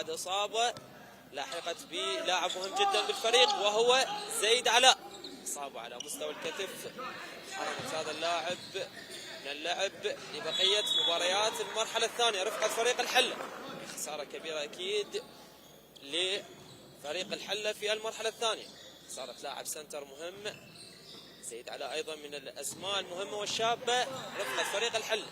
بعد إصابة لاحقت بلاعب مهم جدا بالفريق وهو زيد علاء. إصابة على مستوى الكتف حرمت هذا اللاعب من اللعب لبقية مباريات المرحلة الثانية رفقة فريق الحلة. خسارة كبيرة أكيد لفريق الحلة في المرحلة الثانية. خسارة لاعب سنتر مهم زيد علاء أيضا من الأسماء المهمة والشابة رفقة فريق الحلة.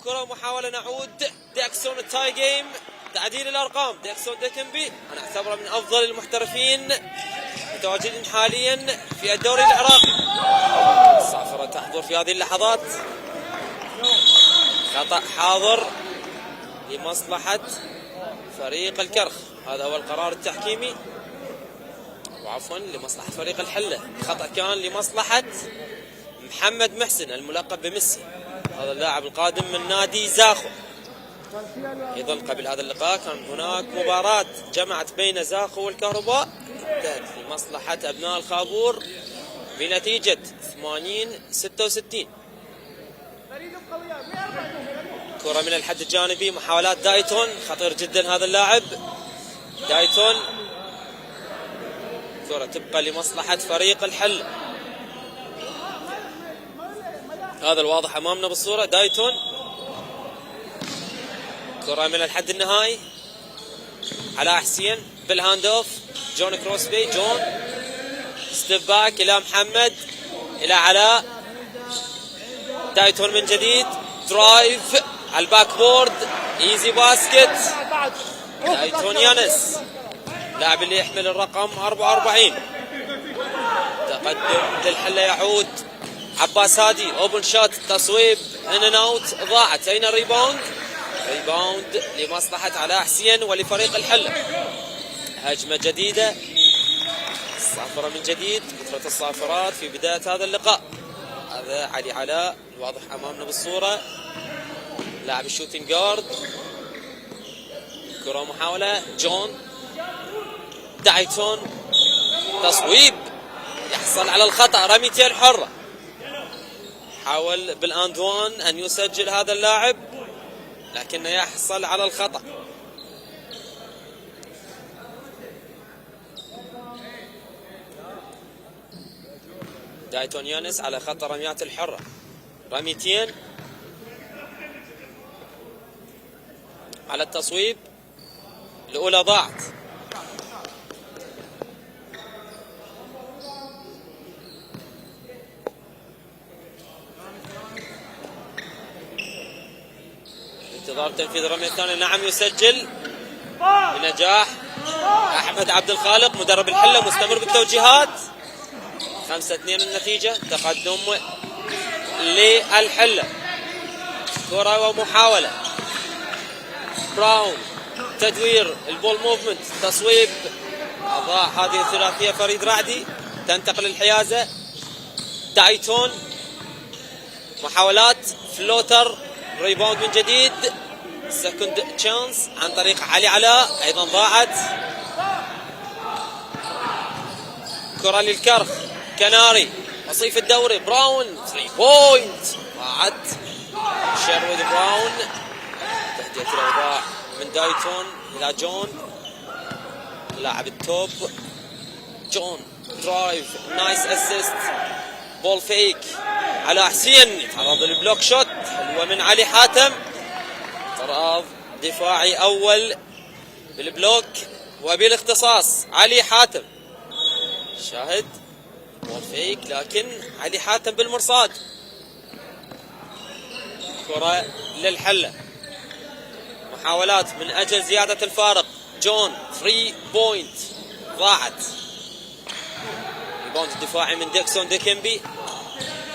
كرة محاولة نعود ديكسون التاي جيم تعديل الأرقام. ديكسون ديكنبي أنا أعتبره من أفضل المحترفين متواجدين حاليا في الدوري العراقي. الصافرة تحضر في هذه اللحظات. خطأ حاضر لمصلحة فريق الكرخ. هذا هو القرار التحكيمي وعفوا لمصلحة فريق الحلة. خطأ كان لمصلحة محمد محسن الملقب بميسي. هذا اللاعب القادم من نادي زاخو. ايضا قبل هذا اللقاء كان هناك مباراة جمعت بين زاخو والكهرباء انتهت لمصلحة ابناء الخابور بنتيجة 80-66. كرة من الحد الجانبي محاولات دايتون خطير جدا هذا اللاعب دايتون. كرة تبقى لمصلحة فريق الحل. هذا الواضح امامنا بالصورة دايتون. كرة من الحد النهائي علاء حسين بالهاند اوف جون كروسبي. جون ستيب باك الى محمد الى علاء. دايتون من جديد درايف على الباك بورد ايزي باسكت. دايتون يانس لاعب اللي يحمل الرقم 44. تقدم للحلة يعود عباس هادي اوبن شوت تصويب ان ان اوت ضاعت. اين الريباوند؟ ريباوند لمصلحة علاء حسين ولفريق الحلة. هجمة جديدة الصافرة من جديد. كثرة الصافرات في بداية هذا اللقاء. هذا علي علاء الواضح امامنا بالصورة لاعب الشوتنج جارد. كرة محاولة جون دايتون تصويب يحصل على الخطأ. رميتين حرة. حاول بالاندوان ان يسجل هذا اللاعب لكنه يحصل على الخطأ. دايتون يانس على خط رميات الحرة. رميتين على التصويب الأولى ضاعت. انتظار تنفيذ الرمية الثانية. نعم يسجل بنجاح أحمد عبد الخالق مدرب الحلة مستمر بالتوجيهات. 5-2 النتيجة. تقدم للحلة. كرة ومحاولة براون تدوير البول موفمنت تصويب أضاع هذه الثلاثية فريد رعدي. تنتقل الحيازة دايتون محاولات فلوتر ريباوند من جديد سكند تشانس عن طريق علي علاء أيضا ضاعت. كرة للكرخ كناري وصيف الدوري براون 3 بوينت ضاعت. شيرود براون تهدئة الأوضاع من دايتون إلى جون لاعب التوب. جون درايف نايس اسيست بول فيك على حسين يتعرض للبلوك شوت حلوة من علي حاتم. اعتراض دفاعي أول بالبلوك وبالاختصاص علي حاتم. شاهد بول فيك لكن علي حاتم بالمرصاد. كرة للحلة محاولات من أجل زيادة الفارق. جون 3 بوينت ضاعت. ريباوند الدفاعي من ديكسون ديكنبي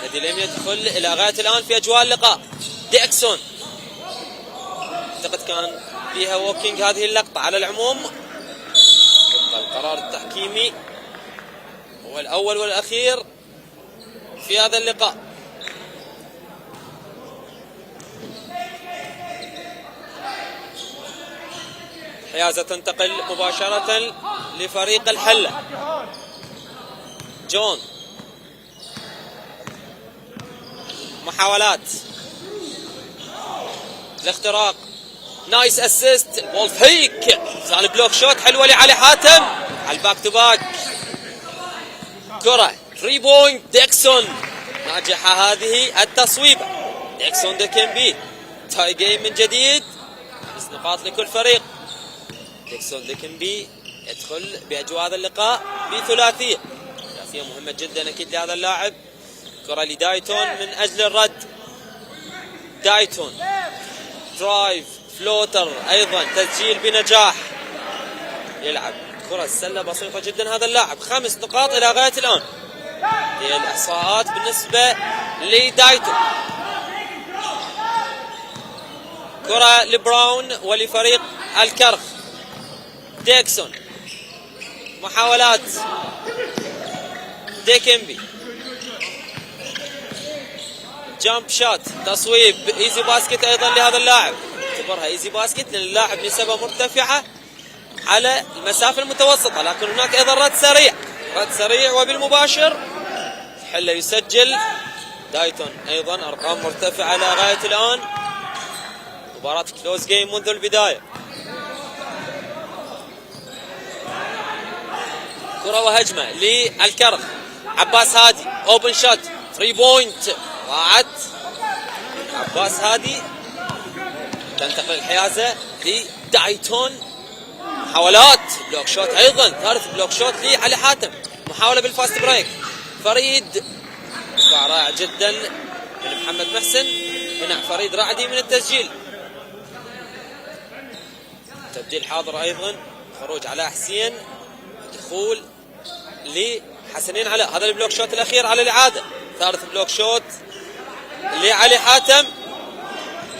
الذي لم يدخل إلى غاية الآن في أجواء اللقاء. ديكسون أعتقد كان فيها ووكينج هذه اللقطة. على العموم القرار التحكيمي هو الأول والأخير في هذا اللقاء. حيازة تنتقل مباشرة لفريق الحلة. جون محاولات الاختراق نايس اسيست بول فيك زال بلوك شوت حلوه لعلي حاتم على الباك تو باك. كره 3 بوينت ديكسون، ناجحه هذه التصويبه. ديكسون ديكنبي تاي جيم من جديد، 5 نقاط لكل فريق. ديكسون ديكنبي يدخل باجواء هذا اللقاء بثلاثيه، ثلاثيه مهمه جدا اكيد لهذا اللاعب. كره لدايتون من اجل الرد. دايتون درايف فلوتر ايضا تسجيل بنجاح. يلعب كره السله بسيطه جدا هذا اللاعب. 5 نقاط الى غايه الان. هي الاحصاءات بالنسبه لدايتون. كره لبراون ولفريق الكرخ. ديكسون محاولات ديكنبي، جامب شات، تصويب، ايزي باسكت ايضا لهذا اللاعب. اعتبرها ايزي باسكت لان اللاعب نسبه مرتفعه على المسافه المتوسطه، لكن هناك ايضا رد سريع، رد سريع وبالمباشر حله يسجل. دايتون ايضا ارقام مرتفعه الى غايه الان. مباراه كلوز جيم منذ البدايه. كره وهجمه للكرخ. عباس هادي اوبن شوت 3 بوينت ضاعت. عباس هادي تنتقل الحيازه لدايتون. محاولات بلوك شوت ايضا، ثالث بلوك شوت لعلي حاتم. محاوله بالفاست بريك. فريد دفاع رائع جدا من محمد محسن، منع فريد رعدي من التسجيل. تبديل حاضر ايضا، خروج علاء حسين، دخول لحسنين علاء. هذا البلوك شوت الاخير على الاعاده، ثالث بلوك شوت لعلي حاتم.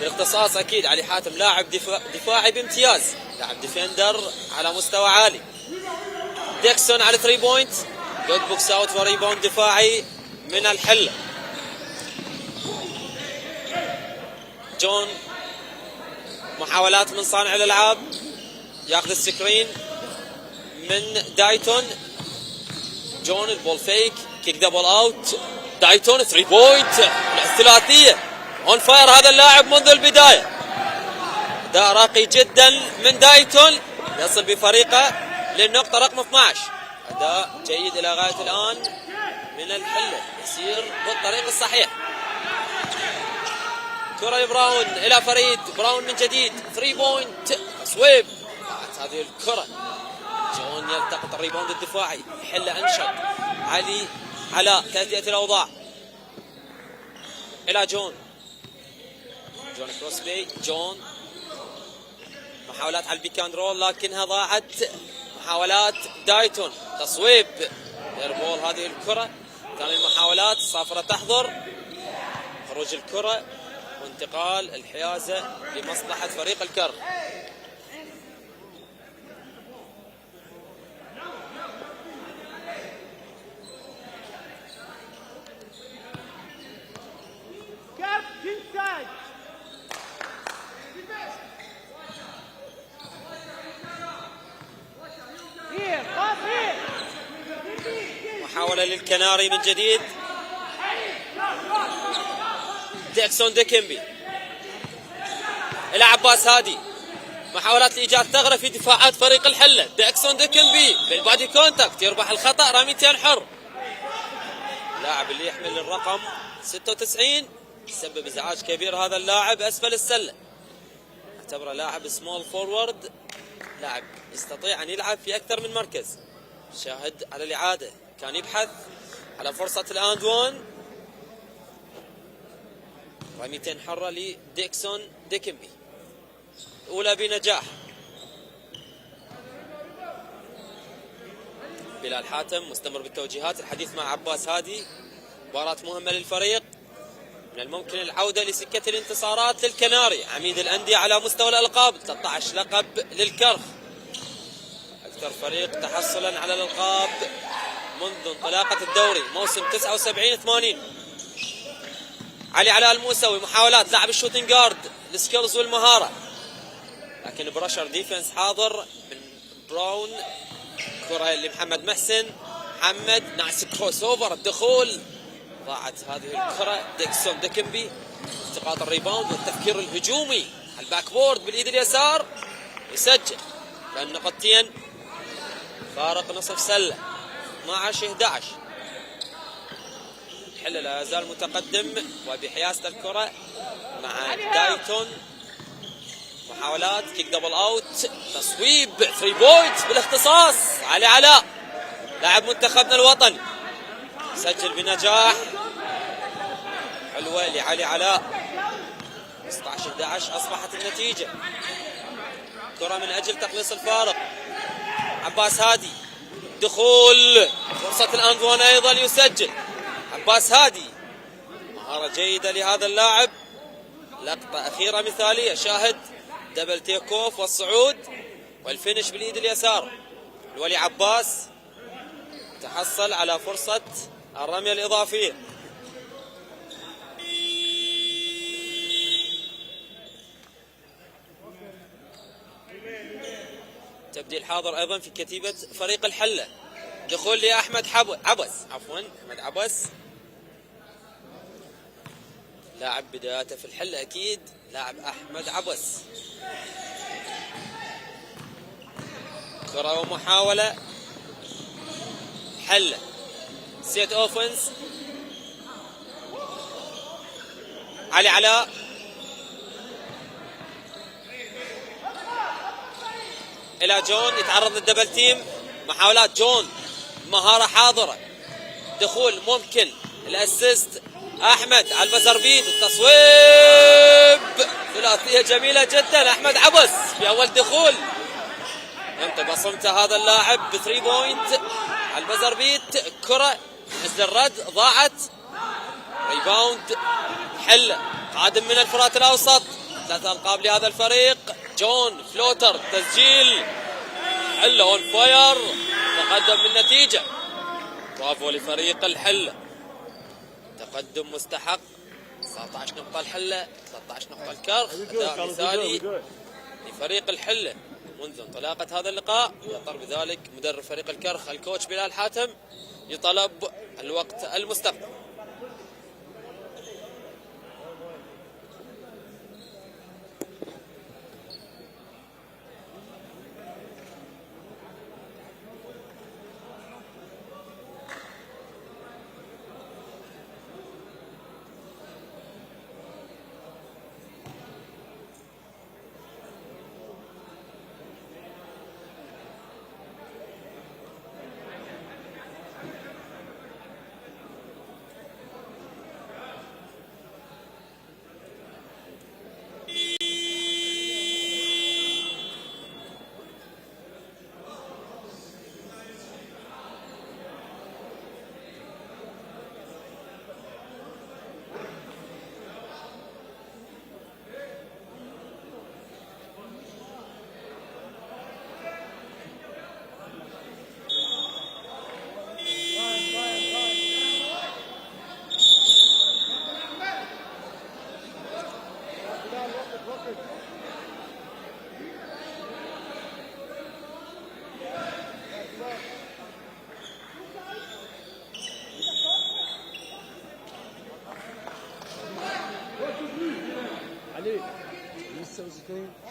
بالاختصاص اكيد علي حاتم لاعب دفاعي بامتياز، لاعب ديفندر على مستوى عالي. ديكسون على 3 بوينت، جود بوكس اوت وريباوند دفاعي من الحله. جون محاولات من صانع الالعاب، ياخذ السكرين من دايتون. جون البول فيك، كيك دبل اوت. دايتون 3 بوينت، الثلاثيه اون فاير هذا اللاعب منذ البدايه. اداء راقي جدا من دايتون، يصل بفريقه للنقطه رقم 12. اداء جيد الى غايه الان من الحله، يسير بالطريق الصحيح. كره براون الى فريد. براون من جديد 3 بوينت، تصويب. هذه الكره جون يلتقط الريباوند الدفاعي، حله انشط. علي علاء تهدئه الاوضاع الى جون. جون كروسبي. جون محاولات على البيك اند رول لكنها ضاعت. محاولات دايتون، تصويب ايربول هذه الكره. ثاني المحاولات، الصافره تحضر. خروج الكره وانتقال الحيازه لمصلحه فريق الكرخ. محاولة للكناري من جديد. ديكسون ديكنبي إلى عباس هادي. محاولات لإيجاد ثغرة في دفاعات فريق الحلة. ديكسون ديكنبي بالبادي كونتاكت يربح الخطأ، رميتين حر. اللاعب اللي يحمل الرقم 96 يسبب ازعاج كبير هذا اللاعب اسفل السلة. اعتبره لاعب سمول فورورد، لاعب يستطيع ان يلعب في اكثر من مركز. شاهد على الاعادة، كان يبحث على فرصة الاند وان. رميتين حرة لديكسون ديكنبي، اولى بنجاح. بلال حاتم مستمر بالتوجيهات، الحديث مع عباس هادي. مباراة مهمة للفريق، من الممكن العودة لسكة الانتصارات للكناري، عميد الأندية على مستوى الألقاب، 13 لقب للكرخ، أكثر فريق تحصلا على الألقاب منذ انطلاقة الدوري موسم 79-80. علي علاء الموسوي، محاولات لاعب الشوتنج جارد، السكيلز والمهارة، لكن برشر ديفنس حاضر من براون. كرة لمحمد محسن، محمد نايس كروس اوفر، الدخول، ضاعت هذه الكرة. ديكسون ديكنبي التقاط الريباوند والتفكير الهجومي على الباك بورد بالايد اليسار، يسجل فالنقطتين فارق نصف سلة 12-11. الحلة لا يزال متقدم وبحيازة الكرة مع دايتون. محاولات كيك دبل اوت، تصويب 3 بوينت بالاختصاص. علي علاء لاعب منتخبنا الوطني سجل بنجاح. حلوة لعلي علاء. 15-11 اصبحت النتيجة. كرة من اجل تقليص الفارق. عباس هادي دخول، فرصة الاند وان ايضا يسجل. عباس هادي مهارة جيدة لهذا اللاعب. لقطة أخيرة مثالية، شاهد دبل تيك اوف والصعود والفينش باليد اليسار. الولي عباس تحصل على فرصة الرمية الإضافية. تبديل حاضر أيضا في كتيبة فريق الحلة. دخول لأحمد عبس، عفوا أحمد عبس، لاعب بداياته في الحلة أكيد لاعب أحمد عبس. كرة ومحاولة حلة، سيت اوفنس. علي علاء إلى جون، يتعرض للدبل تيم. محاولات جون، مهارة حاضرة. دخول ممكن، الاسيست احمد على البزر بيت، التصويب ثلاثيه جميله جدا. احمد عبس في اول دخول انت بصمت هذا اللاعب ب 3 بوينت على البزر بيت. كره مثل الرد ضاعت. ريباوند حله قادم من الفرات الاوسط. 3 القاب لهذا الفريق. جون فلوتر تسجيل. حله اون فاير، تقدم بالنتيجه. برافو لفريق الحله، تقدم مستحق. 19 نقطة الحلة، 13 نقطة الكرخ. أداء مثالي لفريق الحلة منذ انطلاقة هذا اللقاء. يضطر بذلك مدرب فريق الكرخ الكوتش بلال حاتم لطلب الوقت المستقبل.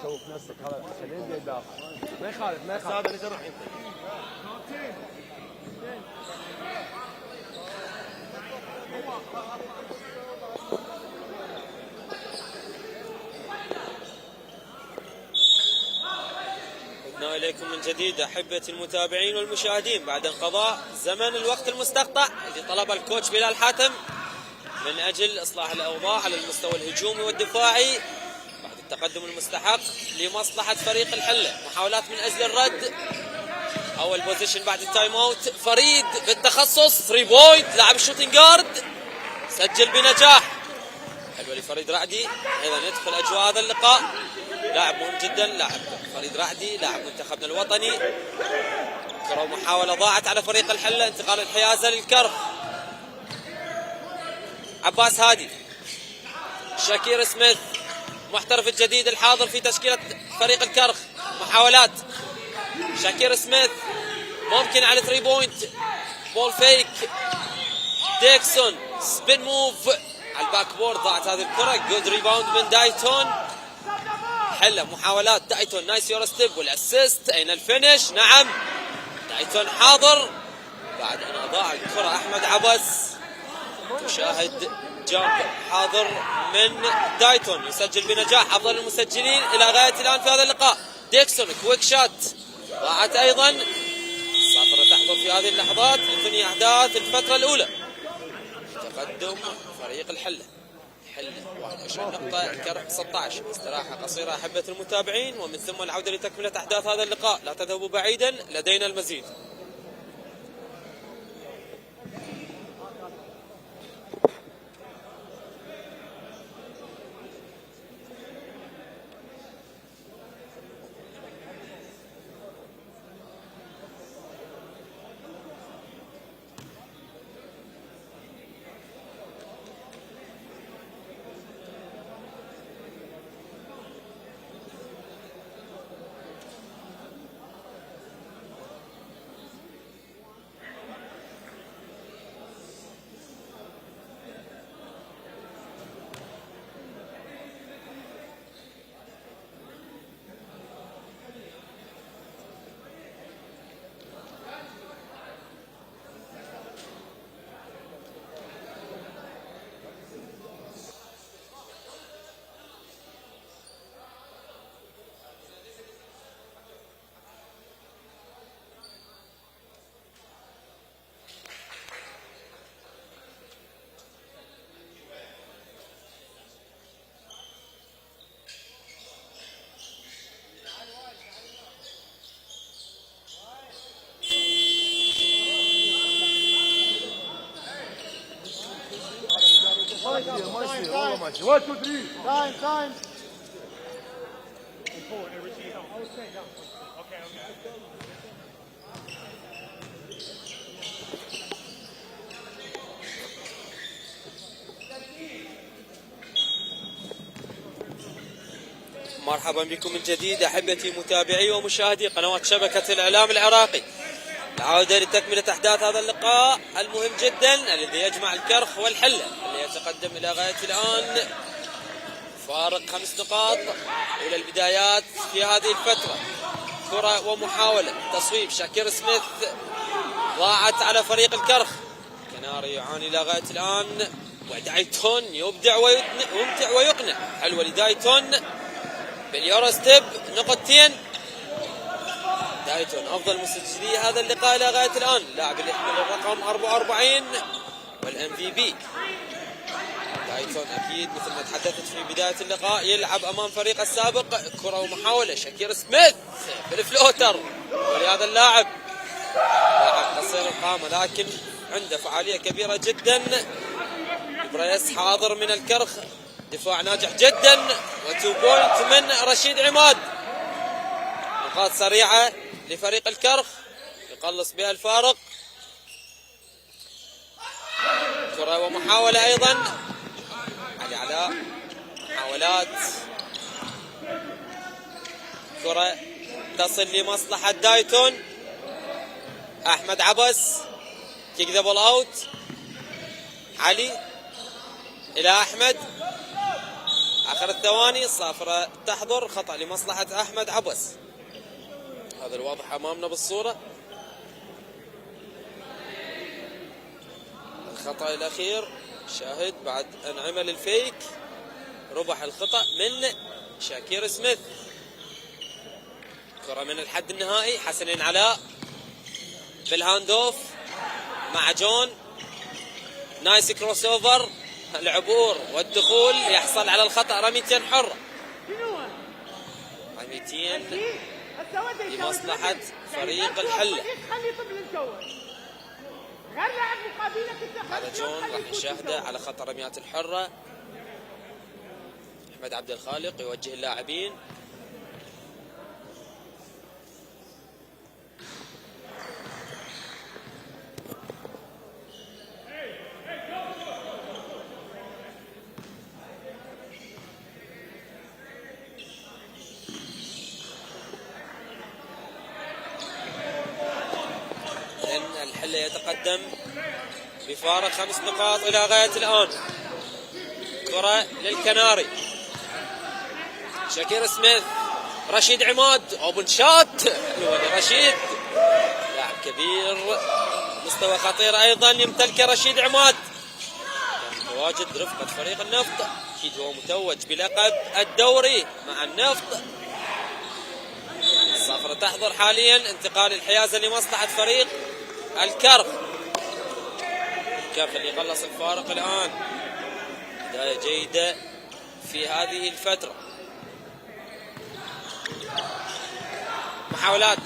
شوف نفسك هذا خلينا يدافع. ما يخالف ما يخالف. هذا اللي جرح انت. عدنا اليكم من جديد احبتي المتابعين والمشاهدين بعد انقضاء زمن الوقت المستقطع اللي طلب الكوتش بلال حاتم من اجل اصلاح الاوضاع على المستوى الهجومي والدفاعي بعد التقدم المستحق لمصلحه فريق الحله. محاولات من اجل الرد. اول بوزيشن بعد التايم اوت. فريد بالتخصص 3 بوينت، لاعب الشوتنج جارد سجل بنجاح. حلوه لفريد رعدي ايضا يدخل اجواء هذا اللقاء. لاعب مهم جدا، لاعب فريد رعدي لاعب منتخبنا الوطني. كره ومحاوله ضاعت على فريق الحله. انتقال الحيازه للكرخ. عباس هادي، شاكير سميث محترف الجديد الحاضر في تشكيله فريق الكرخ. محاولات شاكير سميث ممكن على 3 بوينت. بول فيك. ديكسون سبين موف على الباك بورد، ضاعت هذه الكره. جود ريباوند من دايتون. الحله محاولات دايتون، نايس يورو ستيب والاسيست. اين الفينش؟ نعم دايتون حاضر بعد ان اضاع الكره احمد عبس. تشاهد جامب حاضر من دايتون يسجل بنجاح، افضل المسجلين الى غايه الان في هذا اللقاء. ديكسون كويك شات ضاعت ايضا. صافره تحضر في هذه اللحظات لتنهي احداث الفتره الاولى. تقدم فريق الحله، حله 21 نقطه، الكرك 16. استراحه قصيره احبه المتابعين ومن ثم العوده لتكمله احداث هذا اللقاء. لا تذهبوا بعيدا، لدينا المزيد. One, two, three. Time. مرحبا بكم من جديد احبتي متابعي ومشاهدي قنوات شبكه الاعلام العراقي. العوده لتكمله احداث هذا اللقاء المهم جدا الذي يجمع الكرخ والحله اللي يتقدم الى غايه الان فارق 5 نقاط. الى البدايات في هذه الفتره، كره ومحاوله تصويب شاكير سميث ضاعت على فريق الكرخ. كناري يعاني الى غايه الان ودايتون يبدع ويمتع ويقنع. حلوه لدايتون باليورو ستيب، نقطتين. دايتون افضل مسجلي هذا اللقاء الى غايه الان، لاعب اللي يحمل الرقم 44 والام في بي. دايتون اكيد مثل ما تحدثت في بدايه اللقاء يلعب امام فريق السابق. كره ومحاوله شاكير سميث بالفلوتر، ولهذا اللاعب لاعب قصير القامه لكن عنده فعاليه كبيره جدا. بريس حاضر من الكرخ، دفاع ناجح جدا، و2 بوينت من رشيد عماد. نقاط سريعه لفريق الكرخ يقلص بها الفارق. كره ومحاوله ايضا علي علاء، محاولات، كره تصل لمصلحه دايتون. احمد عبس كيك ذا بول اوت. علي الى احمد، اخر الثواني. الصافره تحضر، خطا لمصلحه احمد عبس، هذا الواضح امامنا بالصوره. الخطا الاخير شاهد بعد ان عمل الفيك ربح الخطا من شاكير سميث. كره من الحد النهائي، حسنين علاء بالهاند اوف مع جون. نايس كروس اوفر، العبور والدخول، يحصل على الخطا. رميتين حره، رميتين لمصلحه فريق الحله. هذا جون راح نشاهده على خط رميات الحره. احمد عبد الخالق يوجه اللاعبين. الحله يتقدم بفارق 5 نقاط الى غايه الان. كره للكناري، شاكير سميث، رشيد عماد، اوبن شات حلوه لرشيد، لاعب كبير مستوى خطير ايضا يمتلكه رشيد عماد، كان متواجد رفقه فريق النفط، اكيد هو متوج بلقب الدوري مع النفط. الصافره تحضر حاليا انتقال الحيازه لمصلحه فريق الكرخ. الكرخ اللي خلص الفارق الان، بدايه جيده في هذه الفتره. محاولات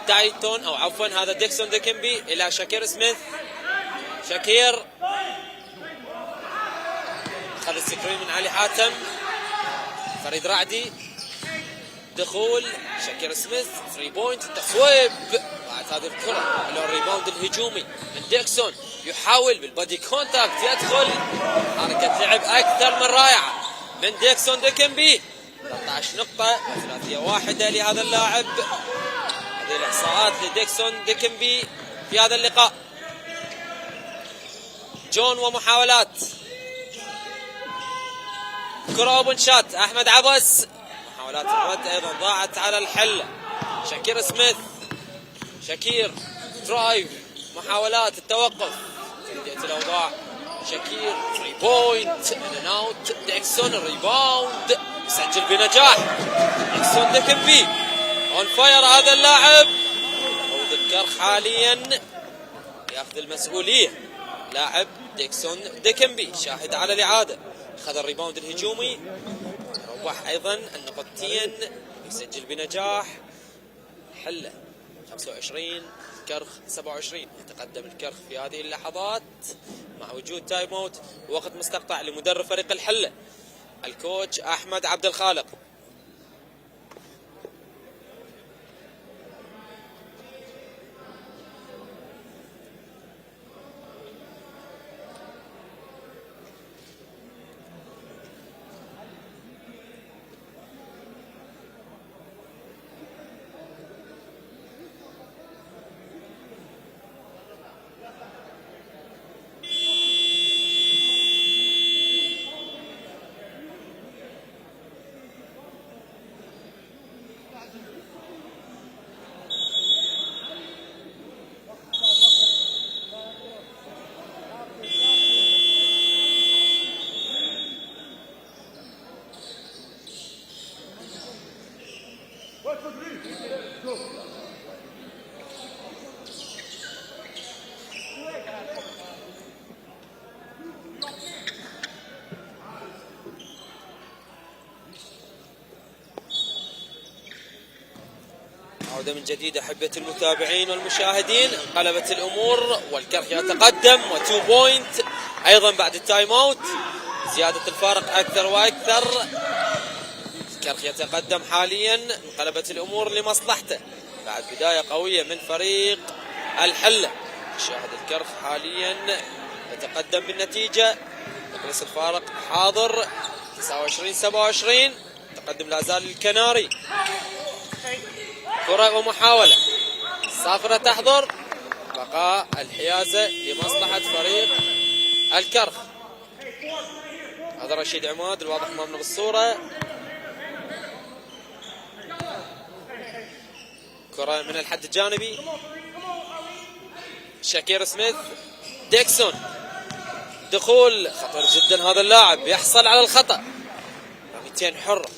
تايتون او عفوا هذا ديكسون ديكنبي الى شاكير سميث. شاكير اخذ السكرين من علي حاتم، فريد رعدي، دخول شاكير سميث، 3 بوينت، تصويب بعد هذه الكره، الريباوند الهجومي من ديكسون، يحاول بالبادي كونتاكت يدخل، حركه لعب اكثر من رائعه من ديكسون ديكنبي. 13 نقطه وثلاثيه واحده لهذا اللاعب. هذه الاحصاءات لديكسون ديكنبي في هذا اللقاء. جون ومحاولات، كرة اوبن شات، احمد عبس، محاولات الرد ايضا ضاعت على الحله. شاكير سميث، شاكير درايف، محاولات التوقف، تهدئه الاوضاع، شاكير 3 بوينت ان اوت، ديكسون الريباوند يسجل بنجاح. ديكسون ديكنبي اون فاير هذا اللاعب، عود الكرخ حاليا ياخذ المسؤوليه. لاعب ديكسون ديكنبي شاهد على الاعاده، اخذ الريباوند الهجومي، ربح ايضا النقطتين، يسجل بنجاح. حله 25 الكرخ 27. يتقدم الكرخ في هذه اللحظات مع وجود تايم اوت، وقت مستقطع لمدرب فريق الحله الكوتش احمد عبد الخالق. عودة من جديد أحبة المتابعين والمشاهدين. انقلبت الأمور والكرخ يتقدم و2 بوينت أيضا بعد التايم أوت، زيادة الفارق أكثر وأكثر. الكرخ يتقدم حاليا، انقلبت الأمور لمصلحته بعد بداية قوية من فريق الحلة. شاهد الكرخ حاليا يتقدم بالنتيجة، يقلص الفارق حاضر 29-27. تقدم لا زال الكناري. كرة ومحاولة، الصافرة تحضر، بقاء الحيازة لمصلحة فريق الكرخ. هذا رشيد عماد الواضح امامنا بالصورة. كرة من الحد الجانبي، شاكير سميث، ديكسون، دخول خطر جدا، هذا اللاعب يحصل على الخطأ، رميتين حرة،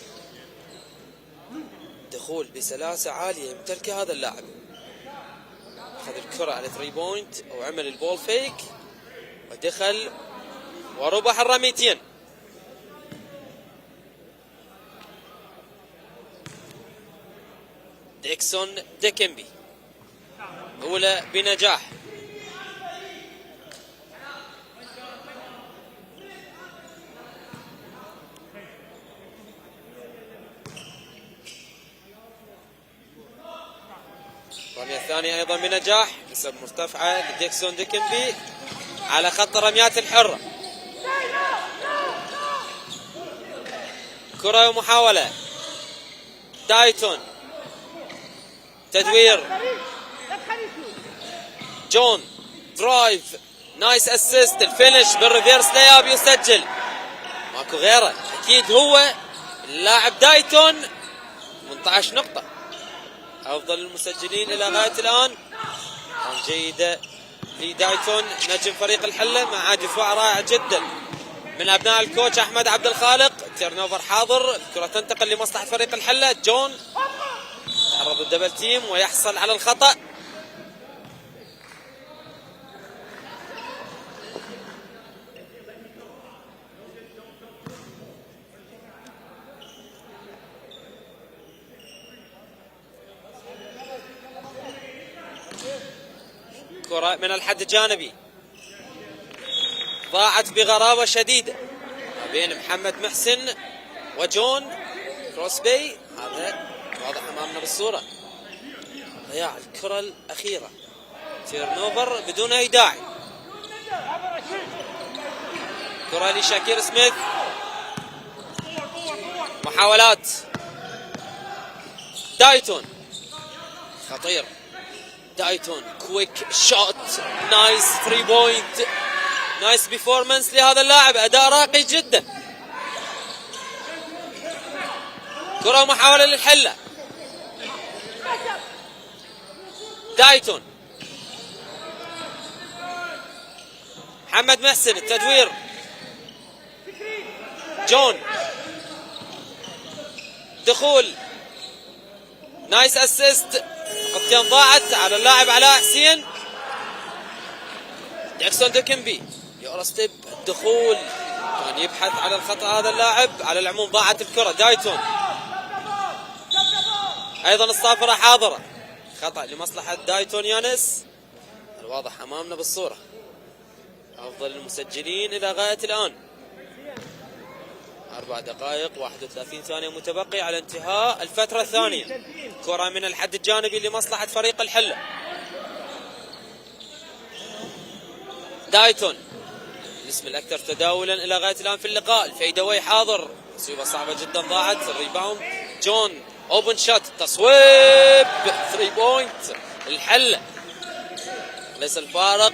دخول بسلاسة عالية يمتلكها هذا اللاعب. أخذ الكرة على 3 بوينت أو عمل البول فيك ودخل وربح الرميتين. ديكسون ديكنبي أولى بنجاح. الرمية الثانية أيضا بنجاح، نسب مرتفعة لديكسون ديكنبي على خط الرميات الحرة. كرة ومحاولة، تايتون، تدوير، جون، درايف، نايس اسيست، الفينش بالريفيرس لياب يسجل، ماكو غيره، اكيد هو اللاعب دايتون 18 نقطة، أفضل المسجلين إلى غاية الآن. جيدة لدايتون نجم فريق الحلة مع دفاع رائع جدا من أبناء الكوتش أحمد عبد الخالق. تيرن اوفر حاضر، الكرة تنتقل لمصلحة فريق الحلة. جون تعرض الدبل تيم ويحصل على الخطأ. كرة من الحد الجانبي ضاعت بغرابة شديدة ما بين محمد محسن وجون كروسبي. هذا واضح امامنا بالصورة. ضياع الكرة الأخيرة، تيرن اوفر بدون أي داعي. كرة لشاكير سميث، محاولات دايتون خطير. دايتون كويك شوت، نايس 3 بوينت، نايس بيفورمانس لهذا اللاعب، اداء راقي جدا. كرة ومحاولة للحلة. دايتون، محمد محسن التدوير. جون دخول، نايس اسيست. نقطتين ضاعت على اللاعب علاء حسين. جاكسون دوكنبي يورا ستيب الدخول، كان يبحث على الخطأ هذا اللاعب. على العموم ضاعت الكرة. دايتون ايضا الصافرة حاضرة، خطأ لمصلحة دايتون يانس، الواضح امامنا بالصورة. افضل المسجلين الى غاية الان. 4 دقائق 31 ثانية متبقي على انتهاء الفترة الثانية. كرة من الحد الجانبي لمصلحة فريق الحلة. دايتون الاسم الأكثر تداولا إلى غاية الآن في اللقاء. الفيدوي حاضر، تصويبة صعبة جدا ضاعت. الريباوند جون، اوبن شوت، تصويب 3 بوينت الحلة. ليس الفارق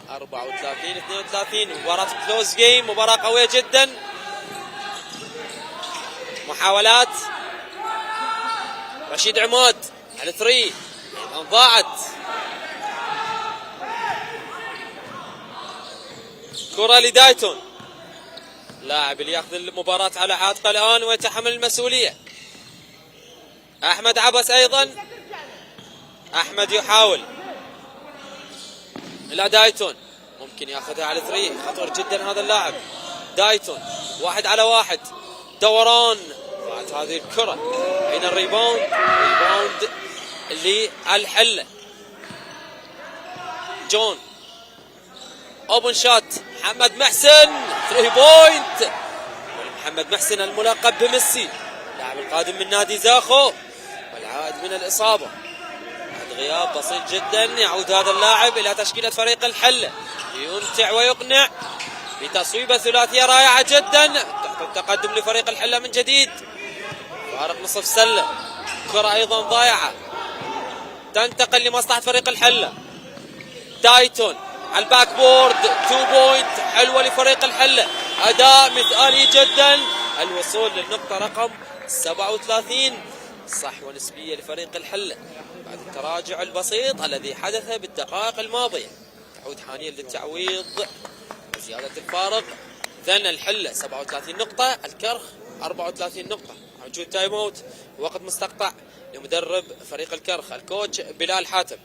34-32. مباراة كلوز جيم، مباراة قوية جدا. محاولات رشيد عماد على 3 ضاعت. كرة لدايتون، لاعب اللي ياخذ المباراة على عاتقه الآن ويتحمل المسؤولية. أحمد عبس أيضا. أحمد يحاول إلى دايتون، ممكن ياخذها على 3. خطر جدا هذا اللاعب. دايتون 1 على 1، دوران. ضاعت هذه الكرة. أين الريباوند؟ ريباوند للحلة. جون اوبن شوت، محمد محسن 3 بوينت. محمد محسن الملقب بميسي، اللاعب القادم من نادي زاخو والعائد من الإصابة. بعد غياب بسيط جدا يعود هذا اللاعب إلى تشكيلة فريق الحلة ليمتع ويقنع بتصويبة ثلاثية رائعة جدا. تحت التقدم لفريق الحلة من جديد، فارق نصف سلة. كرة أيضا ضائعة تنتقل لمصلحة فريق الحلة. دايتون على الباك بورد 2 بوينت حلوة لفريق الحلة، أداء مثالي جدا. الوصول للنقطة رقم 37 صحوة نسبية لفريق الحلة بعد التراجع البسيط الذي حدث بالدقائق الماضية. تعود حانيا للتعويض وزيادة الفارق. إذن الحلة 37 نقطة، الكرخ 34 نقطة. وجود تايم اوت، وقت مستقطع لمدرب فريق الكرخ الكوتش بلال حاتم.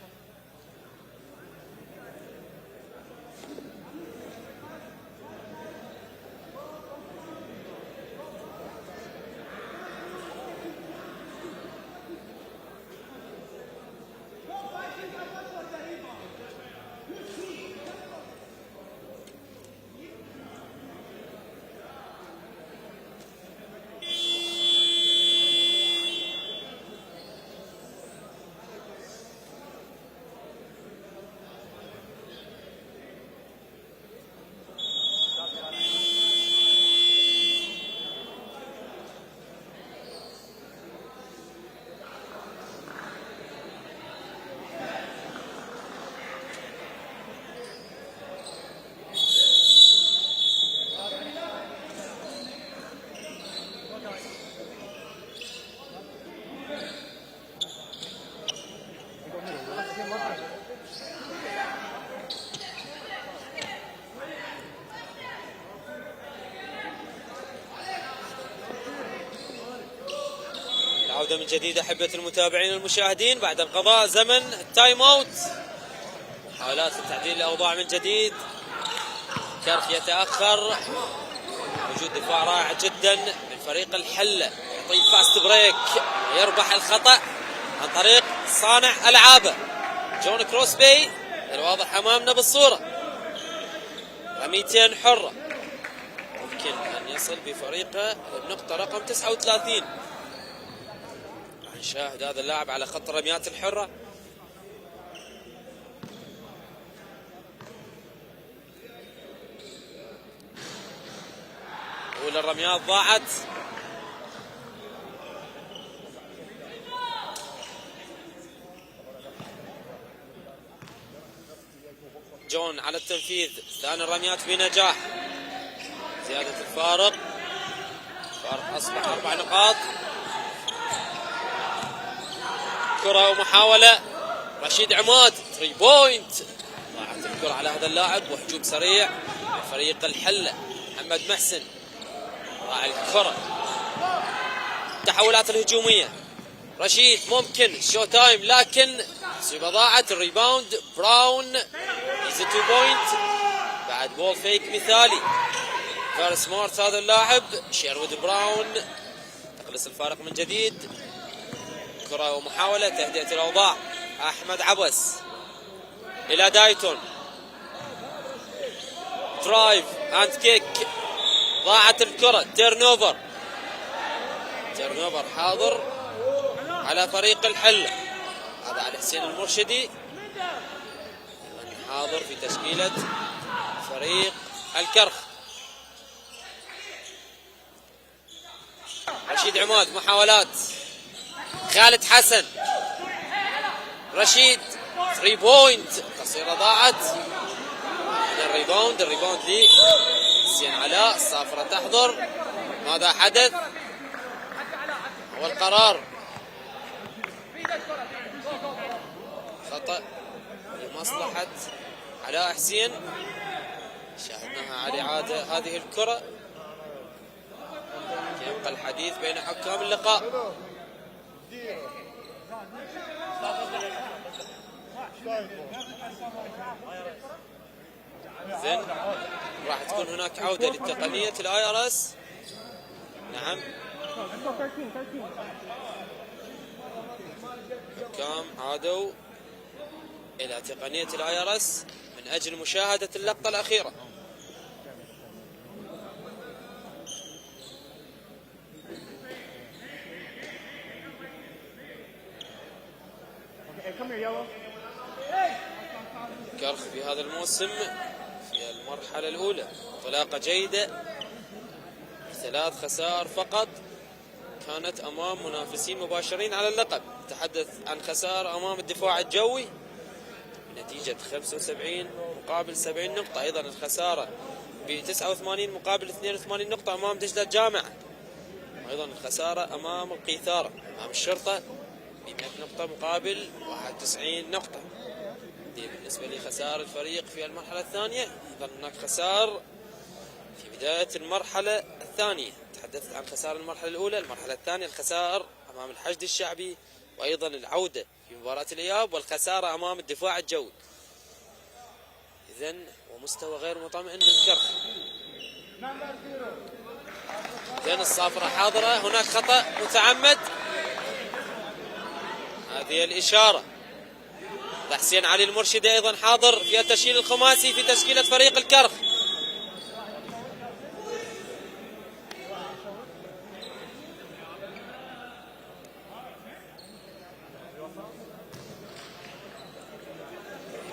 من جديد أحبة المتابعين المشاهدين بعد انقضاء زمن التايم اوت. محاولات لتعديل الأوضاع من جديد. كرخ يتأخر. وجود دفاع رائع جدا من فريق الحلة. يعطي فاست بريك ويربح الخطأ عن طريق صانع ألعابه جون كروسبي الواضح أمامنا بالصورة. رميتين حرة ممكن أن يصل بفريقه النقطة رقم 39. نشاهد هذا اللاعب على خط الرميات الحرة. أولى الرميات ضاعت. جون على التنفيذ. ثاني الرميات بنجاح. زيادة الفارق. الفارق أصبح 4 نقاط. كرة ومحاولة. رشيد عماد 3 بوينت. ضاعت الكرة على هذا اللاعب وهجوم سريع من فريق الحلة. محمد محسن ضاع الكرة. التحولات الهجومية. رشيد ممكن شو تايم لكن سيبا ضاعت. الريباوند براون. إيزي 2 بوينت بعد بول فيك مثالي. فارس سمارت هذا اللاعب. شيرود براون تقلص الفارق من جديد. كرة ومحاولة تهدئة الأوضاع. أحمد عبس إلى دايتون. درايف أند كيك. ضاعت الكرة. تيرن اوفر حاضر على فريق الحلة. هذا على حسين المرشدي حاضر في تشكيلة فريق الكرخ. رشيد عماد محاولات. خالد حسن. رشيد 3 بوينت قصيرة ضاعت. الريباوند لي حسين علاء. الصافرة تحضر. ماذا حدث؟ والقرار خطأ لمصلحة علاء حسين. شاهدناها على إعادة هذه الكرة. يبقى الحديث بين حكام اللقاء. إذن راح تكون هناك عودة لتقنية الIRS. نعم حكام عادوا إلى تقنية الIRS من أجل مشاهدة اللقطة الأخيرة. كرخ في هذا الموسم في المرحلة الأولى انطلاقة جيدة. 3 خسائر فقط كانت أمام منافسين مباشرين على اللقب. تحدث عن خسارة أمام الدفاع الجوي بنتيجة 75 مقابل 70 نقطة. أيضا الخسارة ب 89 مقابل 82 نقطة أمام دجلة الجامعة. وأيضا الخسارة أمام القيثارة أمام الشرطة ب 100 نقطة مقابل 91 نقطة. دي بالنسبة لخسائر الفريق في المرحلة الثانية. أيضا هناك خسائر في بداية المرحلة الثانية. تحدثت عن خسائر المرحلة الأولى. المرحلة الثانية الخسائر أمام الحشد الشعبي وأيضا العودة في مباراة الإياب والخسارة أمام الدفاع الجوي. إذن ومستوى غير مطمئن للكرخ. إذن الصافرة حاضرة. هناك خطأ متعمد. هذه الإشارة. حسين علي المرشدي أيضا حاضر في التشكيل الخماسي في تشكيلة فريق الكرخ.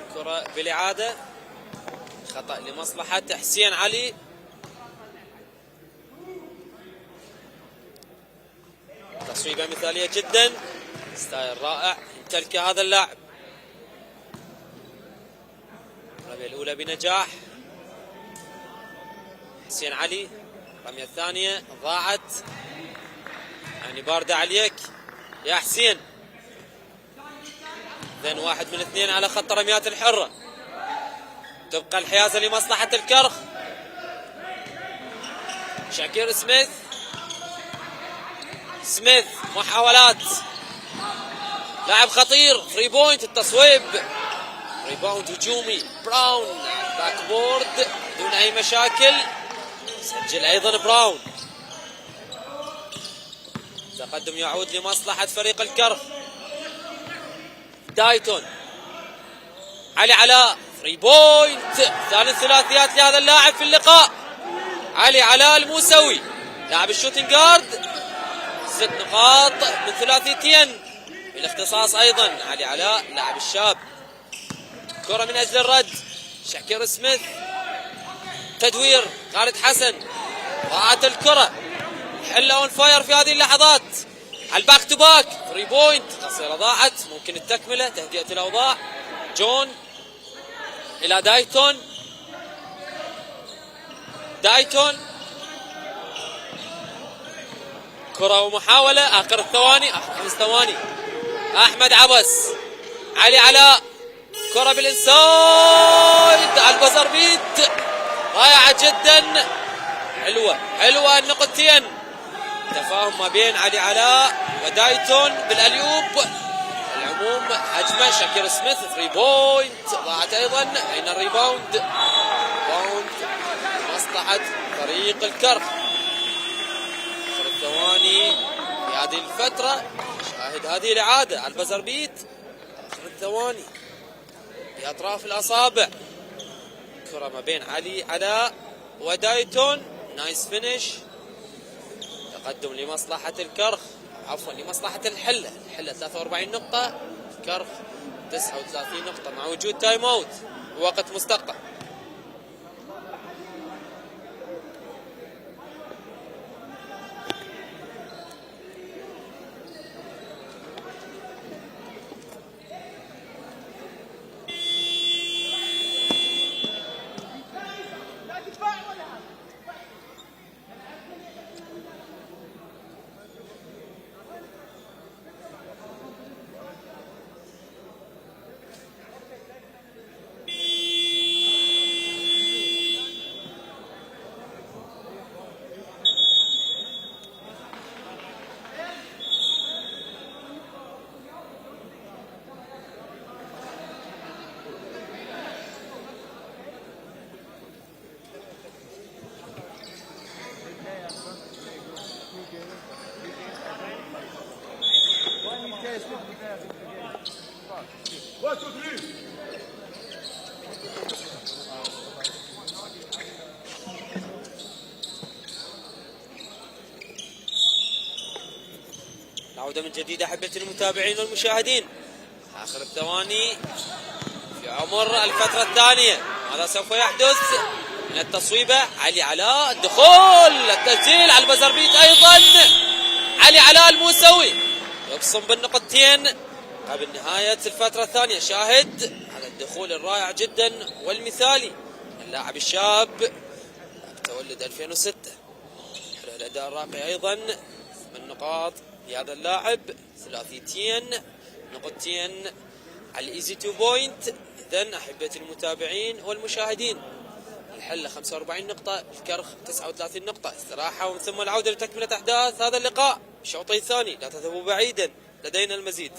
الكرة بالإعادة. خطأ لمصلحة حسين علي. تصويبة مثالية جدا. ستايل رائع يمتلك هذا اللاعب. الرمية الأولى بنجاح. حسين علي. الرمية الثانية ضاعت. يعني باردة عليك يا حسين. إذن 1 من 2 على خط الرميات الحرة. تبقى الحيازة لمصلحة الكرخ. شاكير سميث سميث محاولات، لاعب خطير، 3 بوينت، التصويب، ريباوند هجومي، براون باك بورد دون اي مشاكل، سجل ايضا براون. تقدم يعود لمصلحة فريق الكرخ. دايتون، علي علاء، 3 بوينت، ثاني ثلاثيات لهذا اللاعب في اللقاء. علي علاء الموسوي لاعب الشوتنج جارد، 6 نقاط من ثلاثيتين بالاختصاص ايضا. علي علاء لاعب الشاب. كرة من اجل الرد، شاكير سميث، تدوير خالد حسن، ضاعت الكرة، حلة اون فاير في هذه اللحظات على الباك تو باك، 3 بوينت قصيرة ضاعت، ممكن التكملة، تهدئة الاوضاع. جون الى دايتون، دايتون كرة ومحاولة، اخر الثواني، اخر 5 ثواني. احمد عبس، علي علاء، كرة بالانسايد على البزر بيت، رائعة جدا، حلوة حلوة النقطتين، تفاهم ما بين علي علاء ودايتون بالاليوب. العموم هجمة شاكير سميث، 3 بوينت ضاعت ايضا. اين الريباوند؟ باوند مصلحة فريق الكرخ. اخر الثواني في هذه الفترة، شاهد هذه الإعادة على البزر بيت، اخر الثواني بأطراف الأصابع. كرة ما بين علي علاء ودايتون، نايس فينيش، تقدم لمصلحة الكرخ، عفوا لمصلحة الحلة. الحلة 43 نقطة، الكرخ 39 نقطة مع وجود تايم اوت ووقت مستقطع. العودة من جديد أحبتي المتابعين والمشاهدين، آخر الثواني في عمر الفترة الثانية، ماذا سوف يحدث من التصويبة؟ علي علاء، الدخول، التسجيل على البزر بيت أيضا، علي علاء الموسوي يبصم بالنقطتين قبل نهاية الفترة الثانية. شاهد على الدخول الرائع جدا والمثالي، اللاعب الشاب تولد 2006، حلو الأداء الراقي أيضا، 8 نقاط لهذا اللاعب، ثلاثيتين، نقطتين على الايزي 2 بوينت. اذا احبتي المتابعين والمشاهدين، الحله 45 نقطه، الكرخ 39 نقطه. استراحه ومن ثم العوده لتكمله احداث هذا اللقاء الشوطي الثاني، لا تذهبوا بعيدا، لدينا المزيد.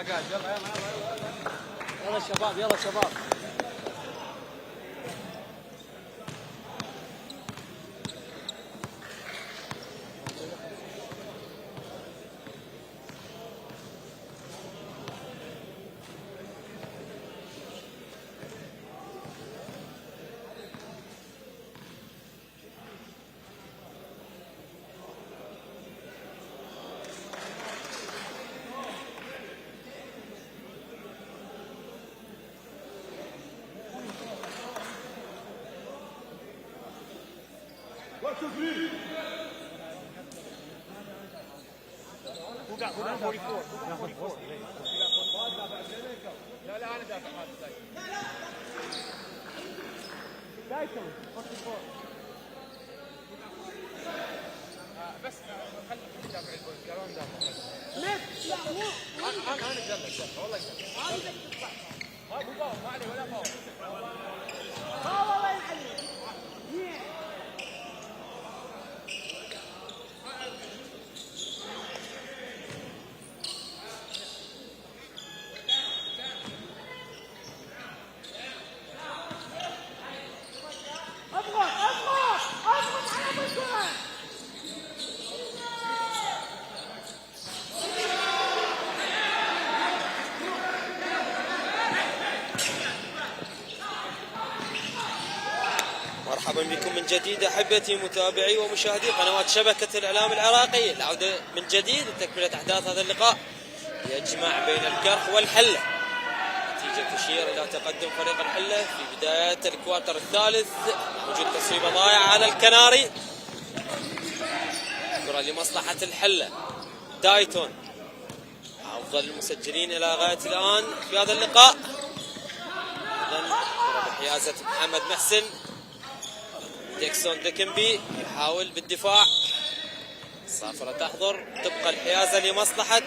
قاعد يلا يلا يلا شباب يلا شباب. لا انا دافع هذا دايتون 44 بس خلي دافع البوينت قالوا دافع انا جلد والله ما ابو باو ما عليه ولا باو والله يحلي مرحبا بكم من جديد احبتي متابعي ومشاهدي قنوات شبكه الاعلام العراقي. العوده من جديد لتكمله احداث هذا اللقاء يجمع بين الكرخ والحله. نتيجه تشير الى تقدم فريق الحله في بدايه الكوارتر الثالث. وجود تصويبه ضايعه على الكناري. كره لمصلحه الحله. دايتون افضل المسجلين الى غايه الان في هذا اللقاء. كره بحيازه محمد محسن. ديكسون ديكنبي يحاول بالدفاع. الصافرة تحضر تبقى الحيازة لمصلحة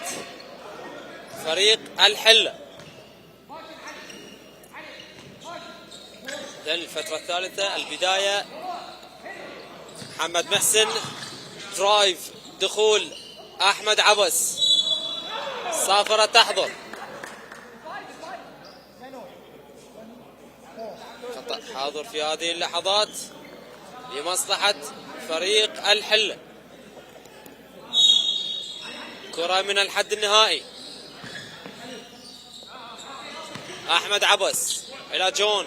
فريق الحلة. إذن الفترة الثالثة البداية. محمد محسن درايف دخول أحمد عبس. الصافرة تحضر. خطأ حاضر في هذه اللحظات لمصلحة فريق الحلة. كرة من الحد النهائي. أحمد عبس إلى جون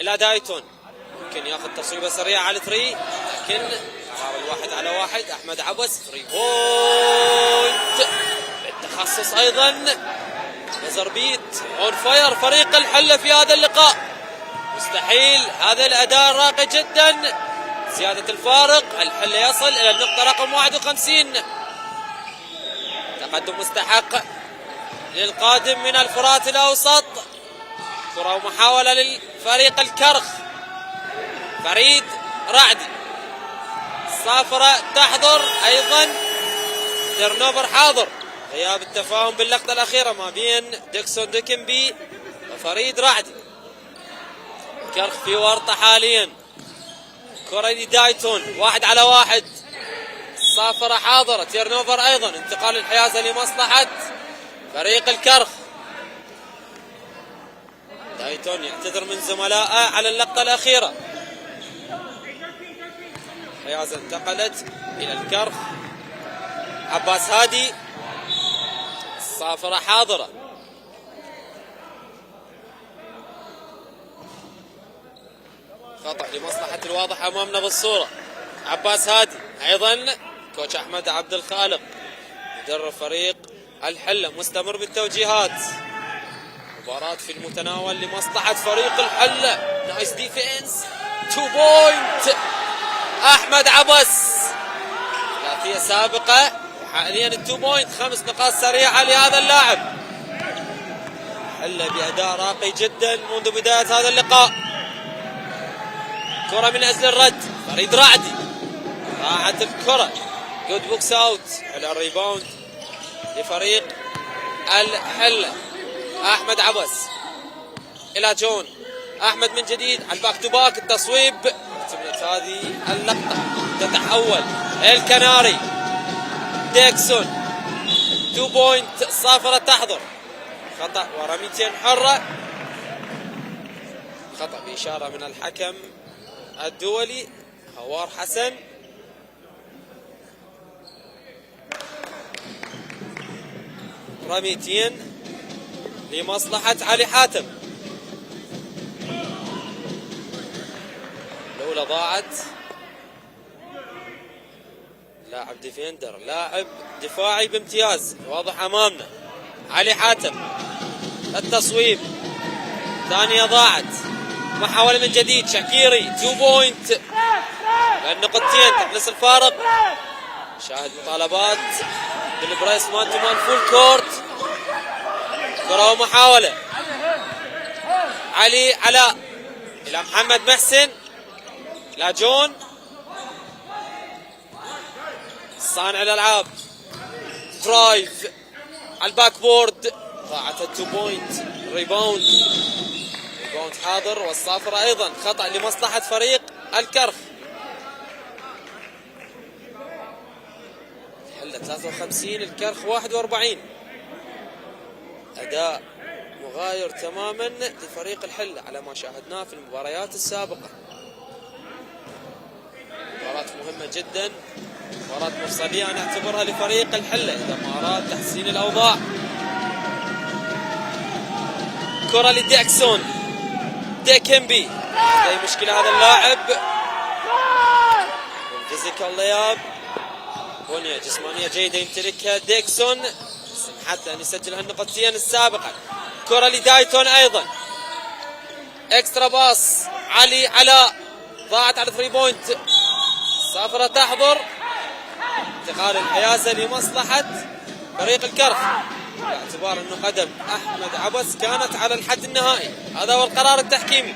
إلى دايتون. ممكن ياخذ تصويبة سريعة على 3 لكن قرار الواحد على واحد. أحمد عبس 3 بوينت بالتخصص أيضا. نزر بيت اون فاير فريق الحلة في هذا اللقاء. مستحيل هذا الأداء راقي جدا. زيادة الفارق. الحلة يصل إلى النقطة رقم 51. تقدم مستحق للقادم من الفرات الأوسط. كرة ومحاولة للفريق الكرخ. فريد رعدي. الصافرة تحضر أيضا. تيرنوفر حاضر. غياب التفاهم باللقطة الأخيرة ما بين ديكسون ديكنبي وفريد رعدي. كرخ في ورطة حاليا. كرة لدايتون 1 على 1. الصافرة حاضرة. تيرنوفر أيضا. انتقال الحيازة لمصلحة فريق الكرخ. دايتون يعتذر من زملائه على اللقطة الأخيرة. الحيازة انتقلت إلى الكرخ. عباس هادي. الصافرة حاضرة. خطأ لمصلحة الواضح أمامنا بالصورة. عباس هادي أيضا. كوتش أحمد عبد الخالق مدرب فريق الحلة مستمر بالتوجيهات. مباراة في المتناول لمصلحة فريق الحلة. نايس ديفينس. 2 بوينت أحمد عبس. ثلاثية سابقة وحاليا 2 بوينت. 5 نقاط سريعة لهذا اللاعب. الحلة بأداء راقي جدا منذ بداية هذا اللقاء. كرة من أجل الرد. فريد رعدي. راحت الكرة. جود بوكس اوت. على الريباوند لفريق الحلة. أحمد عبس إلى جون. أحمد من جديد على الباك تو باك. التصويب. اكتملت هذه اللقطة. تتحول الكناري. ديكسون 2 بوينت. الصافرة تحضر. خطأ ورميتين حرة. خطأ بإشارة من الحكم الدولي هوار حسن. رميتين لمصلحة علي حاتم. الأولى ضاعت. لاعب ديفندر. لاعب دفاعي بامتياز واضح أمامنا. علي حاتم. التصويب. ثانية ضاعت. محاولة من جديد شاكيري 2 بوينت النقطتين تحدث الفارق. شاهد مطالبات بالبريس مان تو مان فول كورت. كرة ومحاولة علي علاء إلى محمد محسن إلى جون صانع الألعاب درايف على الباك بورد ضاعت 2 بوينت. ريباوند حاضر والصافرة أيضا خطأ لمصلحة فريق الكرخ. حلة 53 الكرخ 41. أداء مغاير تماما لفريق الحلة على ما شاهدناه في المباريات السابقة. مباراة مهمة جدا، مباراة مفصلية أنا أعتبرها لفريق الحلة إذا ما أراد تحسين الأوضاع. كرة لديكسون ديكمبي، أي مشكلة هذا اللاعب. الفيزيكال لياب، بنية جسمانية جيدة يمتلكها ديكسون، سمحت له أن يسجل هالنقطتين السابقة. كرة لدايتون أيضا، اكسترا باص علي علاء ضاعت على 3 بوينت. صافرة تحضر، انتقال الحيازة لمصلحة فريق الكرخ باعتبار انه قدم احمد عبس كانت على الحد النهائي. هذا هو القرار التحكيمي.